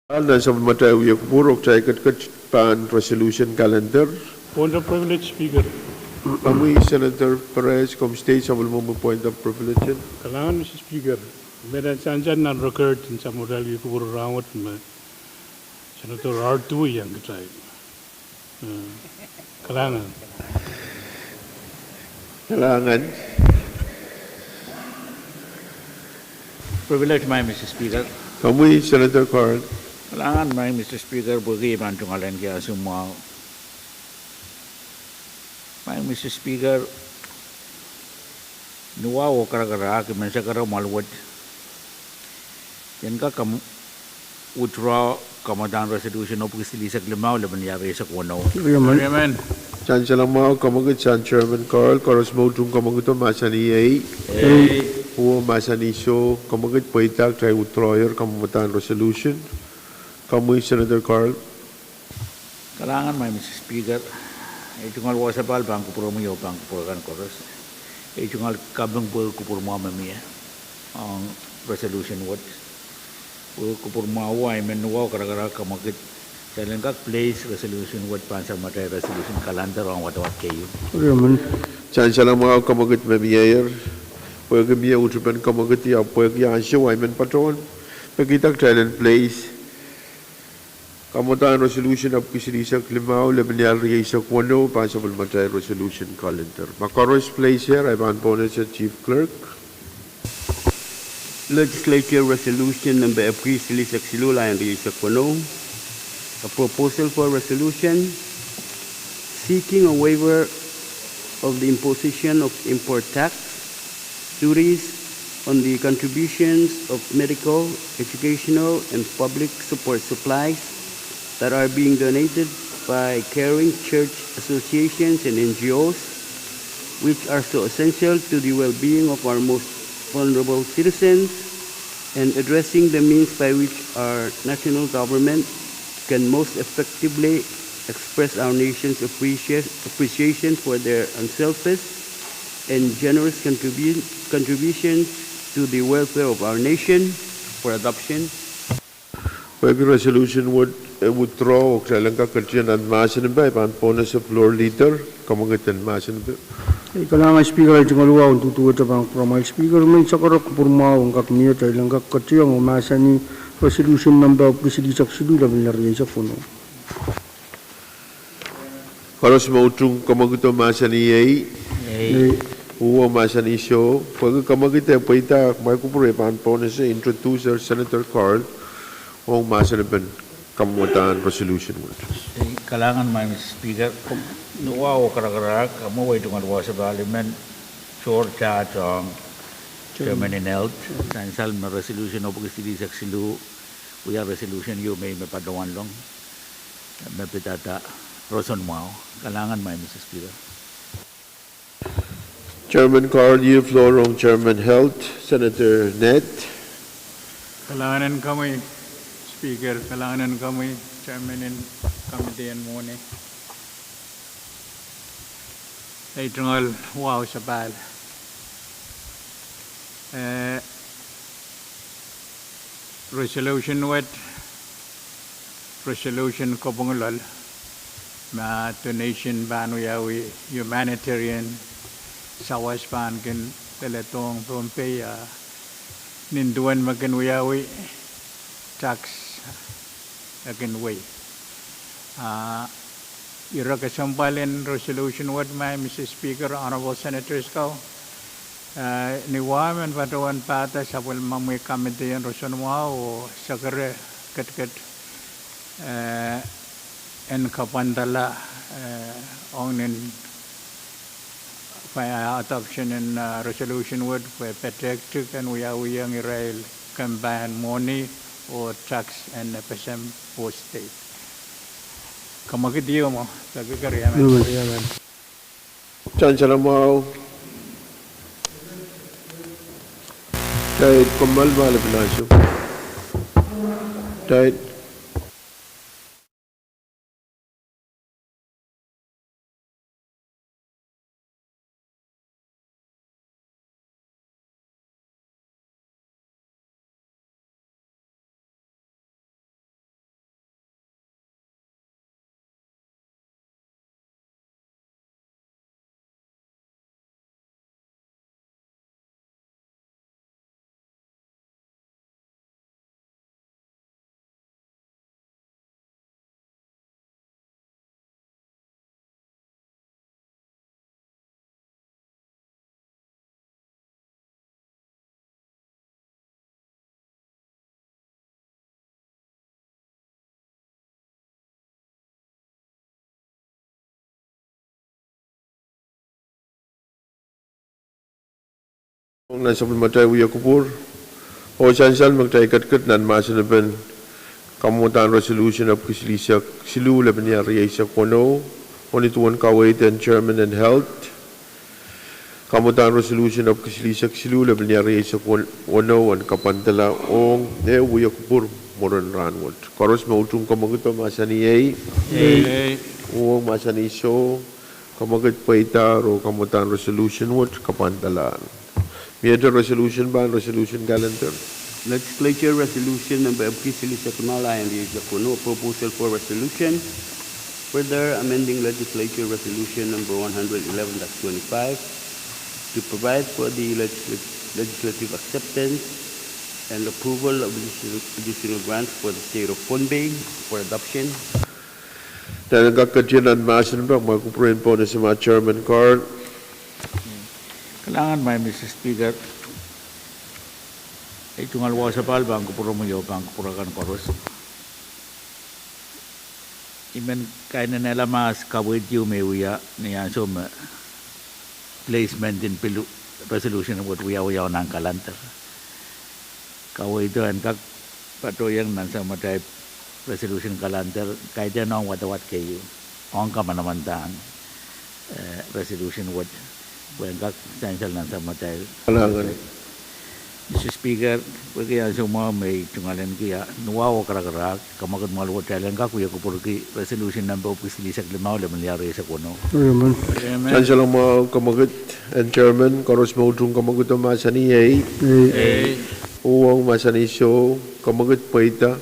Nan sapwellimatail wia kupwur, oh kitail ketiket pahn resolution calendar. Point of privilege, Speaker. Komwi Senator Perez, komw state sapwellimomwi point of privilege. Kalahngan, Mister Speaker. Me nan sansal nan record en sapwellimatail wia kupwur rahnwet me Senator Artu iang kitail. Kalahngan. Kalahngan. Privilege mie, Mister Speaker. Komwi Senator Carl. Kalahngan mie, Mister Speaker, pwehki I pahn tungoalenki ansou mwahu. Mie, Mister Speaker, ni wahu oh karakarahk, I men sakara mwahl wet en kak withdraw kamwadahn resolution epwiki silihsek limau, lepin riau rieisek weneu. Sansal mwahu, kamwekid sang Chairman Carl, koaros me utung kamwekido mahsanih ei. Uwen mahsanih soh, kamwekid pweida kitail withdrawer kamwadahn resolution. Komwi Senator Carl. Kalahngan mie, Mister Speaker. I tungoal wasa pahn pahn kupwuromwi oh pahn kupwur kan koaros. I tungoal kaping pwe kupwur mwahu me mie ong resolution wet. Pwe kupwur mwahu, I men ni wahu oh karakarahk, kamwekid kitail en kak place resolution wet pahn sapwellimatail resolution calendar ong wadawad keieu. Sansal mwahu, kamwekid me mieier. Pwehki mie utupen kamwekid, pwehki ansou I men patohwan pekihda kitail en place kamwadahn resolution epwiki silihsek limau, lepin riau rieisek weneu pahn sapwellimatail resolution calendar. Ma koaros place er, I pahn pohnese Chief Clerk. Legislature Resolution number epwiki silihsek siluh, lain rieisek weneu. A proposal for resolution seeking a waiver of the imposition of import tax duties on the contributions of medical, educational, and public support supplies that are being donated by caring church associations and N G Os, which are so essential to the well-being of our most vulnerable citizens, and addressing the means by which our national government can most effectively express our nation's appreciation, appreciation for their unselfish and generous contribu-, contributions to the welfare of our nation for adoption. Pwehki resolution wet, eh, withdraw, oh kitail en kak ketin mahsanih, I pahn pohnese Floor Leader, kamwekid en mahsanih. Ei, kalahngan Speaker, I tungoal wahu oh duduwehte pahn kupwuramwail Speaker, I men sakara kupwur mwahu en kak mie kitail en kak ketiong oh mahsanih resolution number epwiki silihsek siluh, lepin riau rieisek weneu. Koaros me utung kamwekido mahsanih ei. Uwen mahsanih soh, pwehki kamwekid eh pweida, mwail kupwur I pahn pohnese introducer Senator Carl ong mahsanipen kamwadahn resolution wet. Ei, kalahngan mie, Mister Speaker. Ni wahu oh karakarahk, kamwe wei tungoal wasa pahn I men sohrtaht ong Chairman en Health, sansal me resolution epwiki silihsek siluh, wia resolution ieu me I men patohwan long me pidada roson mwahu. Kalahngan mie, Mister Speaker. Chairman Carl, iei floor ong Chairman Health, Senator Ned. Kalahngan en komwi Speaker, kalahngan en komwi Chairman en Committee en Mwohni. Ei tungoal wahu sapahl. Eh, resolution wet, resolution kopwung loal, ma donation pahn wiawi humanitarian sawas pahn kin leledohng Pohnpei, ah, nin duwen me kin wiawi tax e kin wei. Ah, ire kesempwal en resolution wet, mie Mister Speaker, Honorable Senators ko, ah, ni wahu I men patohwan pahda sapwellimomwi committee en roson mwahu oh sakara ketiket, eh, en kapwandala, eh, ong nin adoption en, ah, resolution wet pwe petehkti ken wiawiong irail kempa en mwohni oh tax en FSM oh state. Kamwekid ieu mwo, peki keriamen. Sansal mwahu. Taid, kommoal me lepin ansou. Taid. Ong nan sapwellimatail wia kupwur, oh sansal me kitail ketiket nan mahsen en kamwadahn resolution epwiki silihsek siluh, lepin lia rieisek weneu, oh ni duwen kaweid en chairman en health, kamwadahn resolution epwiki silihsek siluh, lepin lia rieisek wen-, weneu en kapwandala ong ehu wia kupwur mwurin rahn wet. Koaros me utung kamwakido mahsanih ei. Ei. Uhwong mahsanih soh. Kamwakid pweida oh kamwadahn resolution wet kapwandala. Miehte resolution pahn resolution calendar. Legislature Resolution number epwiki silihsek limau, lien rieisek weneu, a proposal for resolution further amending Legislature Resolution number one hundred eleven dash twenty-five to provide for the legisl-, legislative acceptance and approval of additional, additional grants for the state of Pohnpei for adoption. Nan kak ketin nan mahsen pak, mwahu kupwuren pohnese ma Chairman Carl. Kalahngan, mwahu Mister Speaker. Ei tungoal wahu sapahl pahn kupwuromwi oh pahn kupwur akan koaros. I men kainenehla mahs kaweid ieu me wia ni ansou me placement en pil resolution wet wiawi nan calendar. Kaweid en kak patohiong nan samatail resolution calendar, kaidehn ong wadawad keieu, ong kamanamandan, eh, resolution wet, pwehn kak sansal nan samatail. Kalahngan. Mister Speaker, pwehki ansou mwahu me I tungoal ahneki ah, ni wahu oh karakarahk, kamwakid mwahl wet kitail en kak wia kupwurki resolution number epwiki silihsek limau, lepin lia rieisek weneu. Amen. Sansal mwahu, kamwakid en chairman, koaros me utung kamwakido mahsanih ei. Ei. Uhwong mahsanih soh, kamwakid pweida.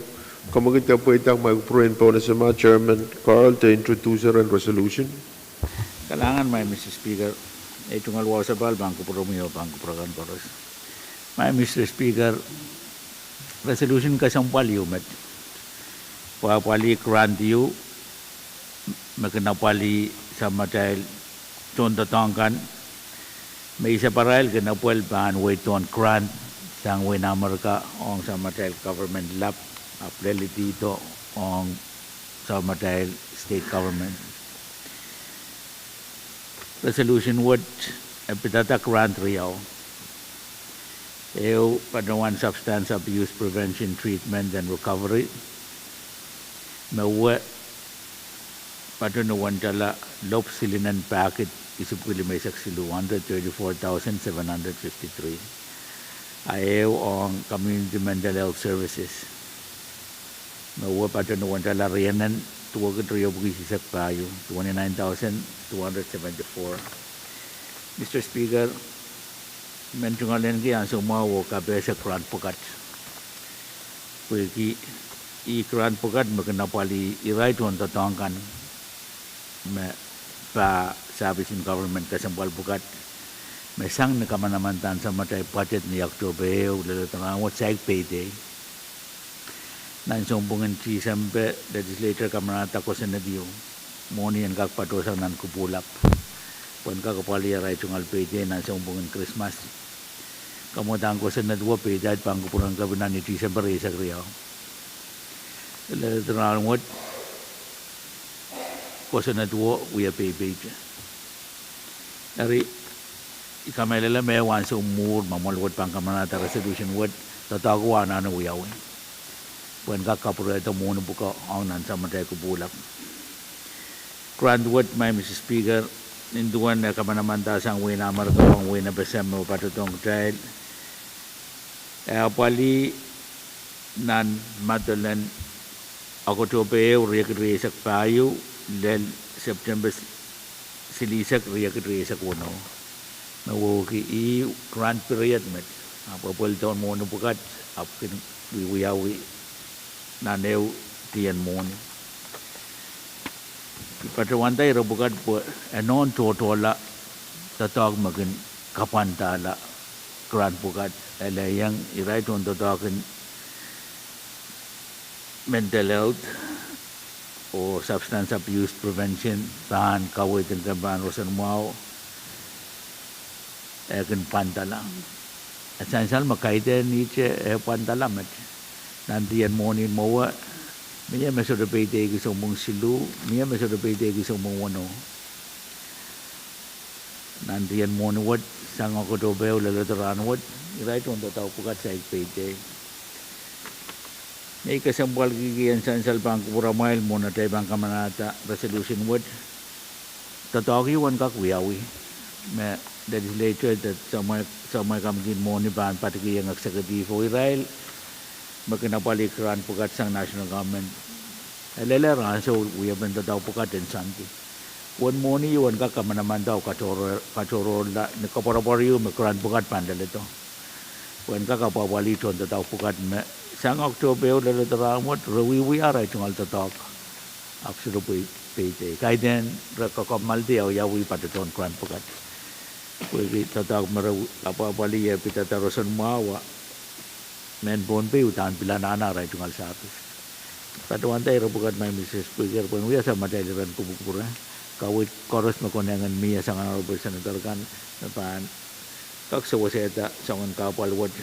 Kamwakid pweida, mwahu kupwuren pohnese ma Chairman Carl, de introducer en resolution. Kalahngan, mwahu Mister Speaker. Ei tungoal wahu sapahl pahn kupwuromwi oh pahn kupwur akan koaros. Mwahu Mister Speaker, resolution kesempwal ieu met. Pwe apwalih grant ieu me kin apwalih samatail tohndoadoahk kan, me isaparail kin apwal pahn wehi pohn grant sang wehin Amerika ong samatail government lap, ahpw lelehdi ong samatail state government. Resolution wet e pidada grant riau. Ehu patohwan substance abuse prevention, treatment and recovery, me wia patohwan dala lop silinen pahkid isipwiki limeisek siluh, hundred thirty-four thousand seven hundred fifty-three. A ehu ong community mental health services, me wia patohwan dala rienen duwekid riepwiki isisek pahieu, twenty-nine thousand two hundred seventy-four. Mister Speaker, I men tungoal ahneki ansou mwahu oh kapehse grant pwukat. Pwehki ih grant pwukat me kin apwalih irail tohndoadoahk kan me pahn service en government kesempwal pwukat, me sang ni kamanamandan samatail budget ni October ehu, leledohng wet saik payday. Nan sounpwongin Tisempe, legislature kamanahda kosonned ieu, mwohni en kak patohsang nan kupwulap, pwehn kak apwalih arail tungoal payday nan sounpwongin Krismas. Kamwadahn kosonned wet, payday pahn kupwuren kepina ni Tisempe rieisek riau. Leledohng wet, kosonned wet wia payday. Eri, I kamehlele me ansou mwuhr me mwoal wet pahn kamanahda resolution wet, doadoahk wet anahne wiawi, pwehn kak kapwurehdo mwohni pwukat ong nan samatail kupwulap. Grant wet, mwahu Mister Speaker, nin duwen e kamanamandan sang wehin Amerika ong wehin FSM me patohdohng kitail, e apwalih nan madolen October ehu, riekid rieisek pahieu, lel September silihsek, riekid rieisek weneu. Me wehwehki ih grant period met, ahpw e pweldohn mwohni pwukat, ahpw kin wiawi nan ehu dien mwohni. I patohwanda ire pwukat pwe e nohn tohtohla doadoahk me kin kapwandala grant pwukat, e lelohng irail tohndoadoahk en mental health oh substance abuse prevention, pahn kaweid en kempe en roson mwahu, e kin pwandala. E sansal me kaidehn ihte e pwandala met. Nan dien mwohni mwowe, mie me sohte payday ki sounpwong siluh, mie me sohte payday ki sounpwong weneu. Nantihong mwohni wet, sang Oktope ehu leledo rahnwet, irail tohn doadoahk pwukat saik pei tei. Nei kesempwal kihkihong sansal pahn kupwur amwail mwohn atail pahn kamanahda resolution wet. Doadoahk ehu en kak wiawi me legislature de samwail, samwail kamitin mwohni pahn patikihong executive oh irail me kin apwalih grant pwukat sang national government. E lelehng ansou wiepen doadoahk pwukat en sangki. Uwen mwohni ehu en kak kamanamandahr katohrohr, katohrohrla ni koapworopwor ehu me grant pwukat pahn leledo. Pwe en kak apwapwalih tohn doadoahk pwukat me sang Oktope ehu leledo rahnwet, re wiewia arail tungoal doadoahk. Ahpw sohte pei, pei tei. Kaidehn re kokommoaldi awiawi patohdohn grant pwukat. Pwehki doadoahk me re apwapwalih e pidada roson mwahu a mehn Pohnpei uhdahn pil anahne arail tungoal service. Patohwanda ire pwukat, Madam Speaker, pwehn wia samatail iren kupwukupwure. Kaweid koaros me konehng en mie sang Honorable Senator kan me pahn kak sewesehda soangen kahpwal wet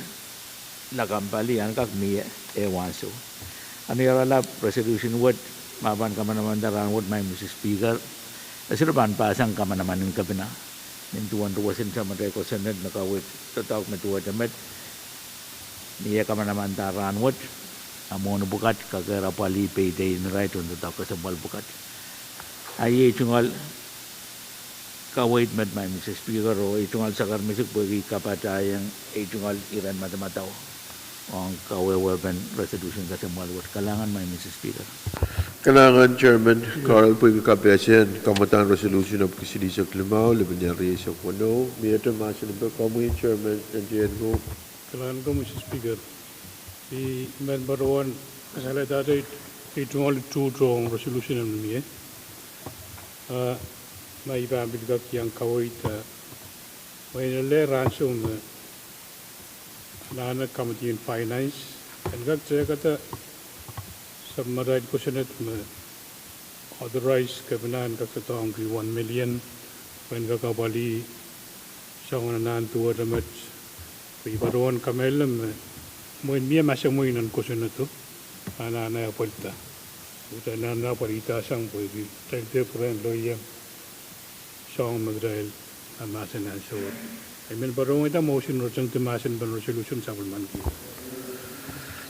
lakapw pali, ahn kak mie ehu ansou. Anahne iralap resolution wet ma pahn kamanamandahr rahnwet, Madam Speaker, e sohte pahn pahsang kamanaman en kepina. Nin duwen duwen samatail kosonned me kaweid doadoahk me duwehte met, ni eh kamanamandahr rahnwet, a mwohni pwukat kakehr apwalih pei tei en irail tohn doadoahk kesempwal pwukat. A iei tungoal kaweid met, Madam Speaker, oh ei tungoal sakarmesik pwehki kapatahieng ei tungoal iren madamadau ong kawehwepen resolution kesempwal wet. Kalahngan, Madam Speaker. Kalahngan Chairman Carl pwehki kapehse en kamwadahn resolution epwiki silihsek limau, lepin iar rieisek weneu. Miehte mahsen en peki komwi Chairman N T N ko. Kalahngan komwi Speaker. I men patohwan kasaledahte ei tungoal tuht ong resolution en mie. A ma I pahn pil kak iang kaweid, a mwein e lelehng ansou me anahne Committee on Finance en kak tehkada sapwellimatail kosonned me authorize kepina en kak doadoahngki one million pwehn kak apwalih soangen anahn duwehte met. Pwe I patohwan kamehlele me mwein mie masamwein en kosonnedo anahne apwalihda. Uhdahn anahne apwalihdasang pwehki kitail dehr pwurehng loieng soangen me kitail mahmahsen ansou wet. I men patohwanda mwohn ritingdi mahsen pen resolution sapwellimaniki.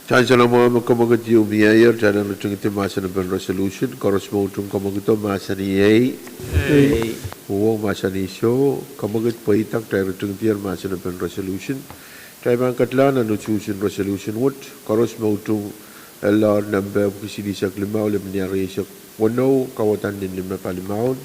Sansal mwahu me kemwekid ieu mieier, kitail en ritingdi mahsen pen resolution. Koaros me utung kemwekido mahsanih ei. Uhwong mahsanih soh. Kemwekid pweida, kitail ritingdier mahsen pen resolution. Kitail pahn ketilahng nan usuhs en resolution wet. Koaros me utung L R nempe epwiki silihsek limau, lepin iar rieisek weneu, kauwadahn nin lime palimaun.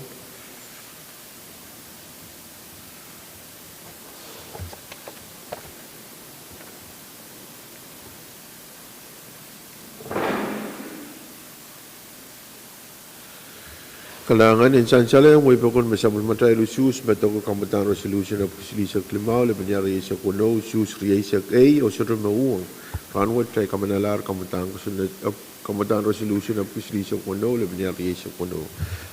Kalahngan. En sansal en wehi pokon me sapwellimatail usuhs me doke kamwadahn resolution epwiki silihsek limau, lepin iar rieisek weneu, usuhs rieisek ei, oh sohte me uhwong. Rahnwet kitail kamanalahr kamwadahn kosonned, kamwadahn resolution epwiki silihsek weneu, lepin iar rieisek weneu.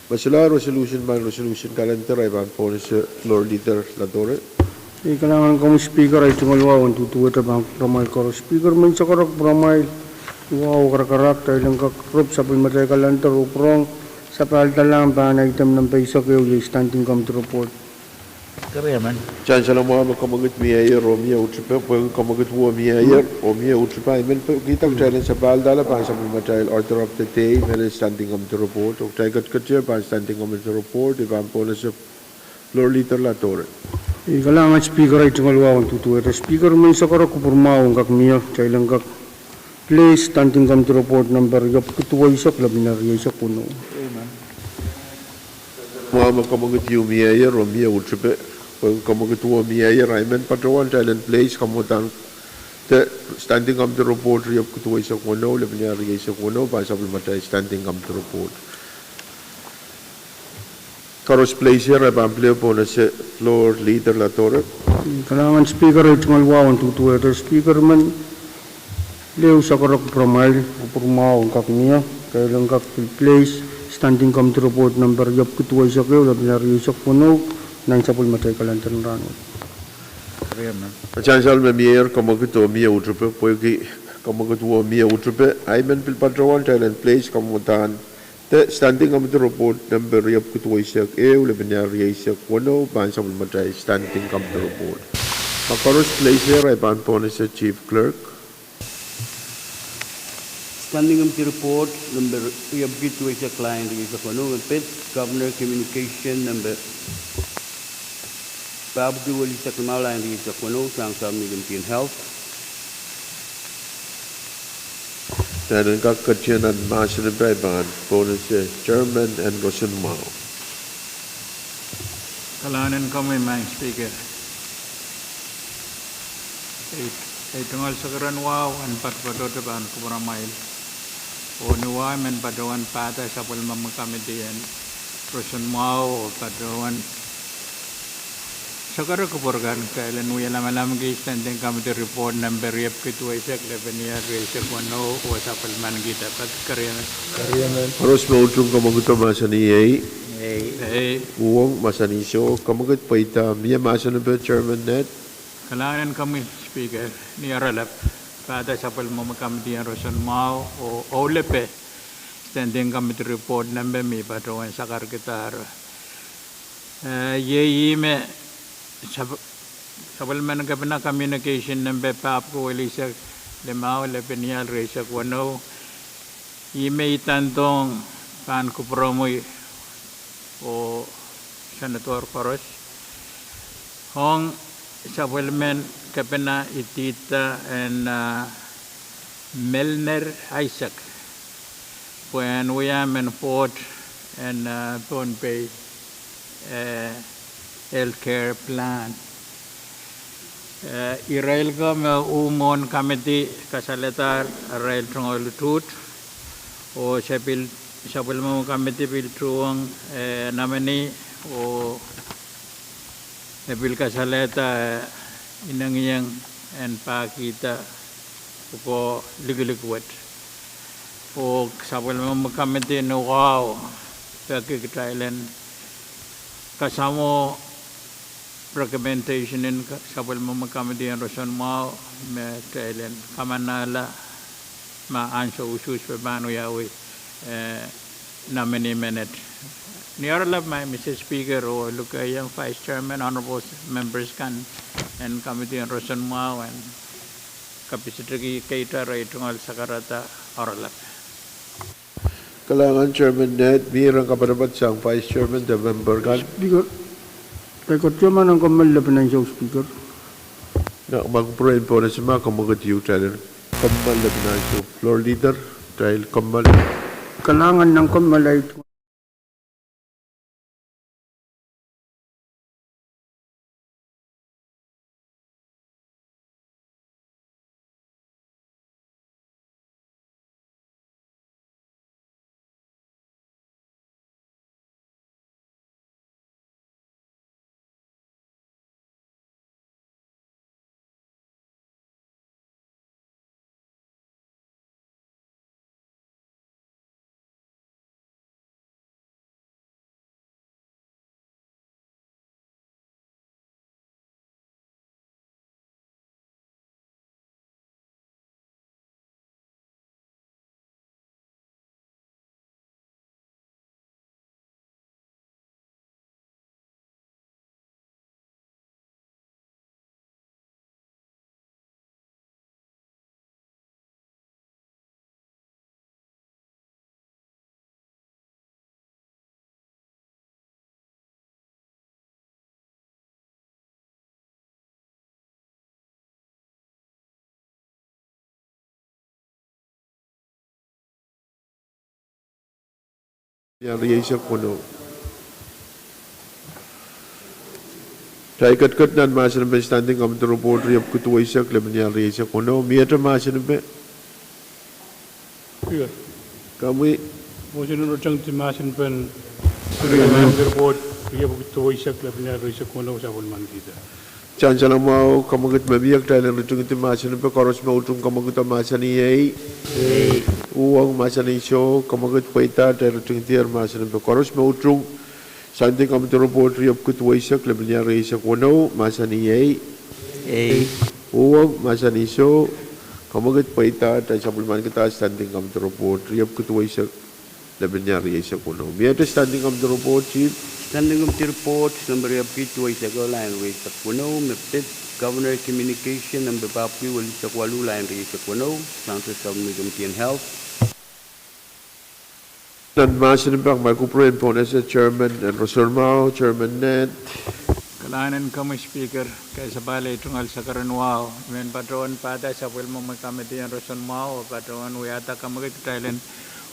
Me solahr resolution pahn resolution calendar, I pahn pohnese Floor Leader Latore. Ei, kalahngan komwi Speaker, ei tungoal wahu en duduwehte pahn kupwuramwail koaros. Speaker, men sohte kupwuramwail wahu karakarahk, kitail en kak rep sapwellimatail calendar oh pwurehng sapahldahlahng pahn item nempe eisek ehu, iei Standing Committee Report. Sansal mwahu me kemwekid mieier oh mie uhtipe, pwehki kemwekid wo mieier oh mie uhtipe, I men pekihda kitail en sapahldahl pahn sapwellimatail order of the day, mehlel Standing Committee Report, oh kitail ketiketier pahn Standing Committee Report, I pahn pohnese Floor Leader Latore. Ei, kalahngan Speaker, ei tungoal wahu en duduwehte. Speaker, men sohte kupwurmwahu en kak mie, kitail en kak place Standing Committee Report nempe epwiki duweisek, lepin iar rieisek weneu. Mwahu me kemwekid ieu mieier oh mie uhtipe, pwehki kemwekid wo mieier, I men patohwan kitail en place kamwadahn Standing Committee Report epwiki duweisek weneu, lepin iar rieisek weneu, pahn sapwellimatail Standing Committee Report. Koaros place er, I pahn pil pohnese Floor Leader Latore. Kalahngan Speaker, ei tungoal wahu en duduwehte. Speaker, men leu sohte kupwuramwail, kupwurmwahu en kak mie, kitail en kak pil place Standing Committee Report nempe epwiki duweisek ehu, lepin iar rieisek weneu, nan sapwellimatail calendar en rahnwet. Sansal me mieier, kemwekid oh mie uhtipe, pwehki kemwekid wo mie uhtipe, I men pil patohwan kitail en place kamwadahn Standing Committee Report nempe riepwiki duweisek ehu, lepin ial rieisek weneu, pahn sapwellimatail Standing Committee Report. Ma koaros pil eisek, I pahn pohnese Chief Clerk. Standing Committee Report nempe riepwiki duweisek, lain rieisek weneu, me pid Governor Communication nempe pahpwiki welihsek limau, lain rieisek weneu, sang Subcommittee on Health. Nan en kak ketien nan mahsen, I pahn pohnese Chairman en roson mwahu. Kalahngan en komwi, Madam Speaker. Ei, ei tungoal sakaradahn wahu en patopato pahn kupwuramwail. Oh ni wai men patohwan pahda sapwellimomwi committee en roson mwahu oh patohwan sakara kupwur kan, kitail en wia lamalamki Standing Committee Report nempe riepwiki duweisek, lepin ial rieisek weneu, oh sapwellimanikihda. Kak keriemen. Koaros me utung kamwekid mahsanih ei. Uhwong mahsanih soh, kamwekid pweida. Mie mahsen epe, Chairman Ned. Kalahngan en komwi Speaker, ni oaralap, pahda sapwellimomwi committee en roson mwahu oh, oh lepe Standing Committee Report nempe me patohwan sakarkidahr. Eh, iei ihme sap-, sapwellimen kepina Communication nempe pahpwiki welihsek limau, lepin ial rieisek weneu. Ihme I doadoahk pahn kupwuromwi oh Senator koaros ong sapwellimen kepina idihda en, ah, Melner Isaac pwehn wia mehn board en, ah, Pohnpei, eh, healthcare plan. Eh, irail ko me uh mwohn committee kasalehda arail tungoal utuht, oh se pil, sapwellimomwi committee pil tuhwong, eh, nominee, oh e pil kasalehda, eh, inengieng en pahkihda pwukoa likilik wet. Oh sapwellimomwi committee ni wahu peki kitail en kasamwo recommendation en ka-, sapwellimomwi committee en roson mwahu me kitail en kamanahla ma ansou usuhs pahn wiawi, eh, nominee menet. Ni oaralap, Madam Speaker, oh lukehiong Vice Chairman, honorable members kan en committee en roson mwahu en kapisehdiki keita rehi tungoal sakarada oaralap. Kalahngan Chairman Ned, mie ren kapatapat sang Vice Chairman de member kan. Speaker, keieu, kommoal lepin ansou Speaker. Nan kupwuren pohnese ma kamwekid ieu, kitail en kommoal lepin ansou. Floor Leader, kitail kommoal. Kalahngan nan kommoal ahi Rieisek weneu. Kitail ketiket nan mahsen en Standing Committee Report riepwiki duweisek, lepin ial rieisek weneu. Miehte mahsen epe? Komwi. Motion en ritingdi mahsen en Standing Committee Report riepwiki duweisek, lepin ial rieisek weneu, sapwellimanikihda. Sansal mwahu, kamwekid me mie, kitail en ritingdi mahsen epe. Koaros me utung kamwekid mahsanih ei. Uhwong mahsanih soh, kamwekid pweida, kitail ritingdier mahsen epe. Koaros me utung Standing Committee Report riepwiki duweisek, lepin ial rieisek weneu, mahsanih ei. Uhwong mahsanih soh, kamwekid pweida, kitail sapwellimanikihda Standing Committee Report riepwiki duweisek, Lepin ial rieisek weneu. Mie te Standing Committee Report, Chief. Standing Committee Report, nempe riepwiki duweisek ehu, lain rieisek weneu, me pid Governor Communication nempe papwiki welihsek waluh, lain rieisek weneu, sang Subcommittee en Health. Nan mahsen en pak me kupwuren pohnese Chairman en Roson Mwahu, Chairman Ned. Kalahngan en komwi Speaker, kasapahl ei tungoal sakaradahn wahu, I men patohwan pahda sapwellimomwi committee en Roson Mwahu, patohwan wiahda kamwekid kitail en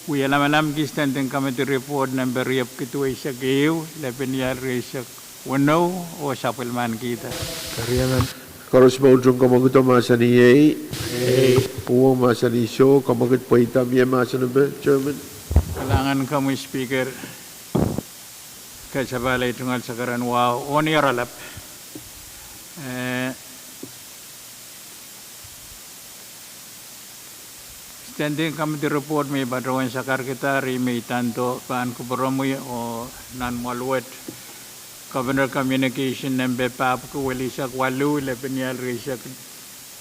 wia lamalamki Standing Committee Report nempe riepwiki duweisek ehu, lepin ial rieisek weneu, oh sapwellimanikihda. Koaros me utung kamwekid oh mahsanih ehi. Ehi. Uhwong mahsanih soh, kamwekid pweida. Mie mahsen nempe, Chairman. Kalahngan komwi Speaker, kasapahl ei tungoal sakaradahn wahu, oh ni oaralap. Eh, Standing Committee Report me I patohwan sakarkihda ih me I tanto pahn kupwuromwi oh nan mwoahl wet, Governor Communication nempe papwiki welihsek waluh, lepin ial rieisek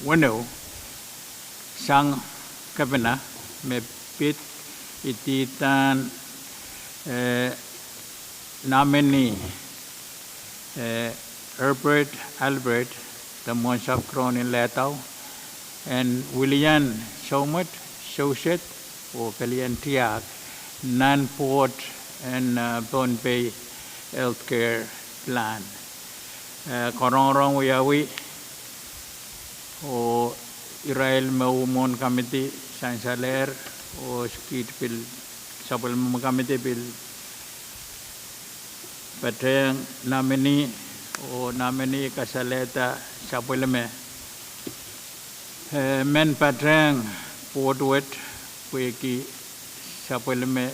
weneu, sang Kepina, me pid idihdan, eh, nominee, eh, Herbert Albert, de mwohnsapw Cronin Lehdaw, en wilian soumwet, souset, oh pelien tiahk nan board en, eh, Pohnpei Healthcare Plan. Eh, karongorong wiawi, oh irail me mwohn committee sansalehr, oh kiht pil, sapwellimomwi committee pil patehng nominee, oh nominee kasalehda sapwellime, eh, men patehng board wet pwehki sapwellime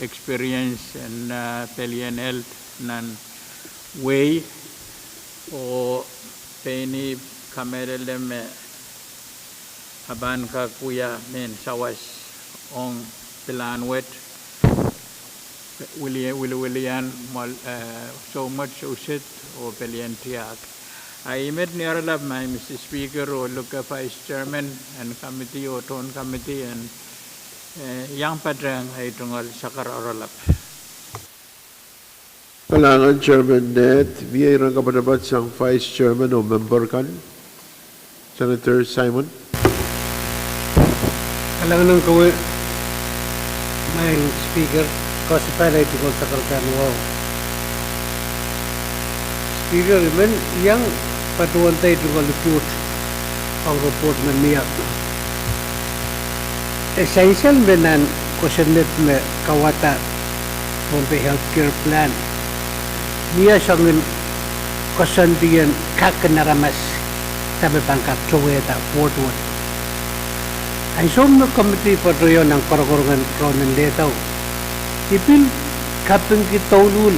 experience en, eh, pelien health nan wehi, oh pein ih kamehlele me e pahn kak wia mehn sawas ong pilahn wet, wili, wiliwilian mwoahl, eh, soumwet, souset, oh pelien tiahk. A ih met ni oaralap, Mister Speaker, oh luke Vice Chairman en committee oh tohn committee en, eh, iang patehng ei tungoal sakaradahn oaralap. Kalahngan Chairman Ned, mie iren kapatapat sang Vice Chairman oh member kan, Senator Simon. Kalahngan ong komwi, Madam Speaker, kasapahl ei tungoal sakaradahn wahu. Speaker, I men iang patohwanda ei tungoal utuht ong report me mie. E sansal me nan kosonned me kauwada Pohnpei Healthcare Plan, mie soangen koasoandi en kak en aramas, dahme pahn kak towehda board wet. Ansou me committee patohwan nan korokorongen Cronin Lehdaw, I pil kapingki douluhl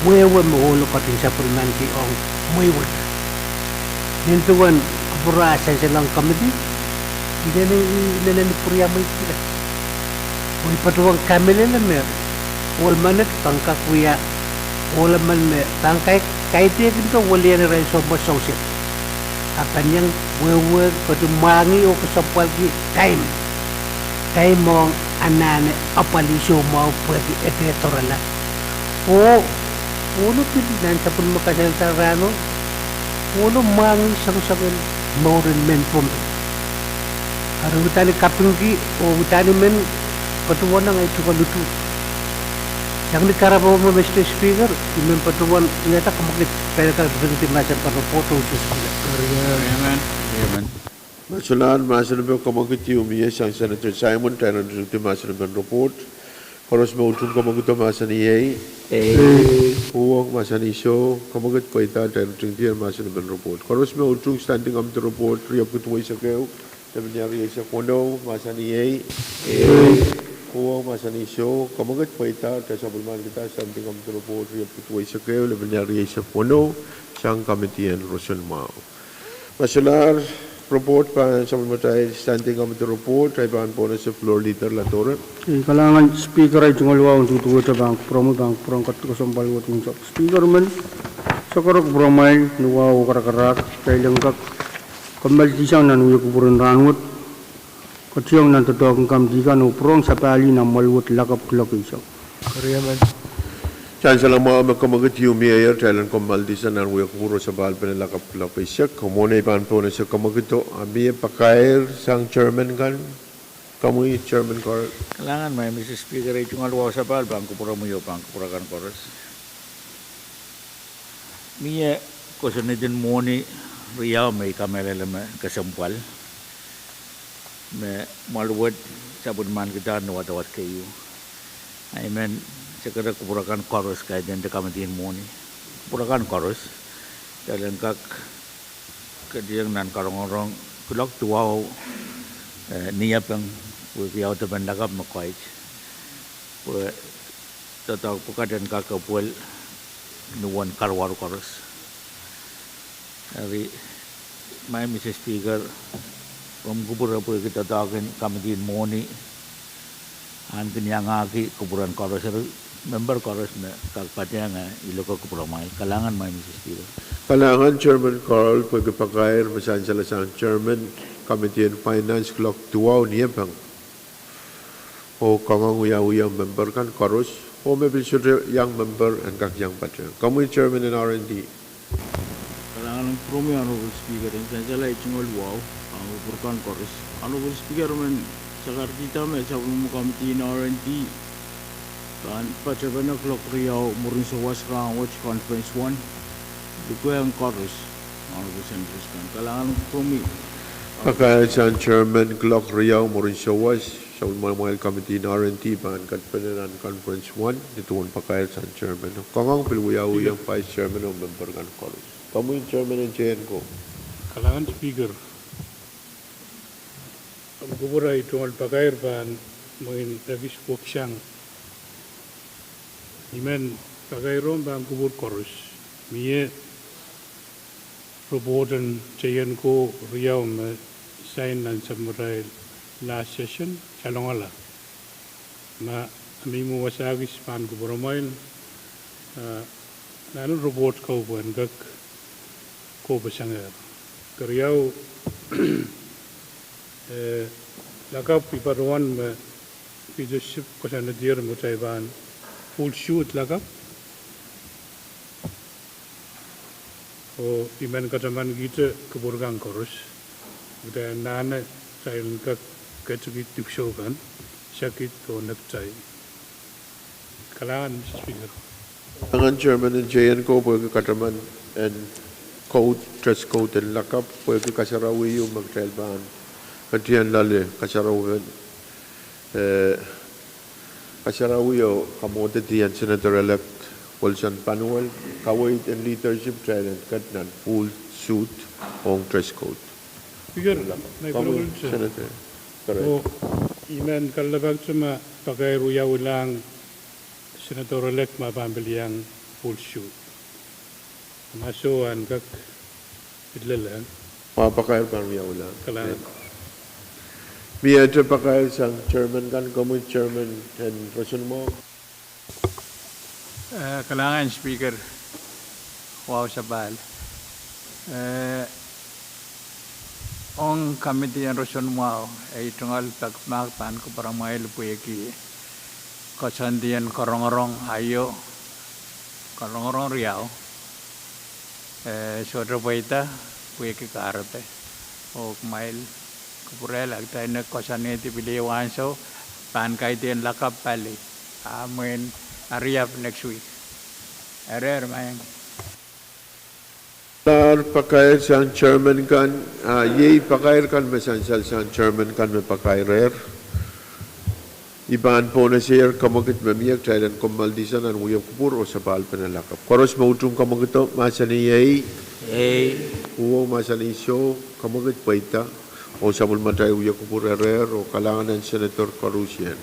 wehwe me ohlo ketin sapwellimaniki ong mwehi wet. Nin duwen kupwure sansalong committee, I inenen, I inenen pwuriamweiki ira. Oh I patohwan kamehlele me ohl menet pahn kak wia ohl emen me pahn kai, kaidehkindo wilian irail soumwet souset. A pahn iang wehwehki, ketin mwahngih oh kesempwalki time, time ong anahne apwalih soumwahu pwehki e dehr doaralap. Oh ohlo pil nan sapwellime kasalehda rahno, ohlo mwahngih soangsoangen mouren mehn Pohnpei. Eri udahn I kapingki oh udahn I men patohwan ong ei tungoal utuht. Iang ni kahrepe mwo, Mister Speaker, I men patohwan wiahda kamwekid pil kak ritingdi mahsen pahn report, Mister Speaker. Ma solahr mahsen en kamwekid ieu mie sang Senator Simon, kitail en ritingdi mahsen en report. Koaros me utung kamwekido mahsanih ehi. Ehi. Uhwong mahsanih soh, kamwekid pweida, kitail en ritingdi mahsen en report. Koaros me utung Standing Committee Report riepwiki duweisek ehu, lepin ial rieisek weneu, mahsanih ehi. Ehi. Uhwong mahsanih soh, kamwekid pweida, kitail sapwellimanikihda Standing Committee Report riepwiki duweisek ehu, lepin ial rieisek weneu, sang committee en Roson Mwahu. Ma solahr report pahn sapwellimatail Standing Committee Report, ei pahn pohnese Floor Leader Ladore. Ei, kalahngan Speaker, ei tungoal wahu en duduwehte pahn kupwuromwi, pahn kupwuromw ketiket kesempwal wet unsek. Speaker men, sakara kupwuromwail ni wahu oh karakarahk, kitail en kak kommoaldi sang nan wia kupwuren rahnwet. Kotiong nan doadoahk en kamidi kan oh pwurehng sapahl nan mwoahl wet lakapw kuloak eisek. Sansal mwahu me kamwekid ieu mieier, kitail en kommoaldi sang nan wia kupwur oh sapahl pene lakapw kuloak eisek. Komw mwohn ei pahn pohnese kamwekido, a mie pakair sang chairman kan, komwi chairman Carl. Kalahngan, Madam Speaker, ei tungoal wahu sapahl pahn kupwuromwi oh pahn kupwur akan koaros. Mie kosonned en mwohni riau me I kamehlele me kesempwal, me mwoahl wet sapwellimankidahr ni wadawad keieu. I men sekerek kupwur akan koaros, kaidehn de kamidi en mwohni. Kupwur akan koaros, kitail en kak ketieng nan karongorong kuloak duwau, eh, niepeng, pwehki audepen lakapw me koaid. Pwe doadoahk pwukat en kak epwel ni uwen karuwaru koaros. Eri, Madam Speaker, komw kupwure pwehki doadoahk en kamidi en mwohni, ahn kin iangahki kupwuren koaros, eri memper koaros me kak patehng, eh, I lokek kupwuramwail. Kalahngan, Madam Speaker. Kalahngan chairman Carl pwehki pakair me sansal sang chairman kamidi en finance kuloak duwau niepeng. Oh kangoang wiawi memper kan koaros, oh me pil sohte iang memper en kak iang patehng. Komwi chairman en R and D. Kalahngan kupwuromwi Honorable Speaker, en sansal ei tungoal wahu, ah, kupwur kan koaros. Honorable Speaker, men sakarkihda me sapwellime kamidi en R and D pahn patehng pene kuloak riau mwurin sawas rahnwet conference one. Lukehng koaros, Honorable Senators kan. Kalahngan kupwuromwi. Pakair sang chairman kuloak riau mwurin sawas, sapwellimamwail kamidi en R and D pahn kadpene nan conference one, nin duwen pakair sang chairman. Kangoang pil wiawi vice chairman oh memper kan koaros. Komwi chairman en J N ko. Kalahngan Speaker. Komw kupwure ei tungoal pakair pahn mwein ekis weksang. I men pakair ong pahn kupwur koaros. Mie report en J N ko riau me sign nan samarail last session, salongala. Ma mihmi wasa kis pahn kupwuramwail, ah, nan report ko pwehn kak kohpesengehr. Keriau, eh, lakapw I patohwan me Peter Sip koasoanedier me kitail pahn pwuhl suhd lakapw. Oh I men katamankihte kupwur kan koaros, kitail anahne kitail en kak ketiki dipwisou kan, sakit oh nektai. Kalahngan, Mister Speaker. Kalahngan chairman en J N ko pwehki kataman en code, dress code en lakapw, pwehki kasarawi ieu me kitail pahn ketieng loale, kasarawi en, eh, kasarawi oh kamwohdidi en Senator-elect Wilson Panuel, kaweid en leadership, kitail en ket nan pwuhl suhd ong dress code. Speaker, Senator. Oh I men kalelapak te ma pakair wiawilahng Senator-elect ma pahn pil iang pwuhl suhd. Ma soh, en kak pil lelehng. Ma pakair pahn wiawilahng. Kalahngan. Miehte pakair sang chairman kan, komwi chairman en roson mwahu. Eh, kalahngan Speaker, wahu sapahl. Eh, ong kamidi en roson mwahu, ei tungoal pekmahk pahn kupwuramwail pwehki koasoandi en karongorong aio, karongorong riau, eh, sohte pweida pwehki kahrepe. Oh kumwail kupwurehla kitail en koasoanehdi pil ehu ansou, pahn kaidehn lakapw pali, ah, mwein hurry up next week. Erehr, Madam. Lahr pakair sang chairman kan, ah, iei pakair kan me sansal sang chairman kan me pakairehr. I pahn pohnese kamwekid me mie, kitail en kommoaldi sang nan wia kupwur oh sapahl pene lakapw. Koaros me utung kamwekido, mahsanih ei. Ei. Uhwong mahsanih soh, kamwekid pweida, oh sapwellimatail wia kupwur erehr, oh kalahngan en Senator koarusie.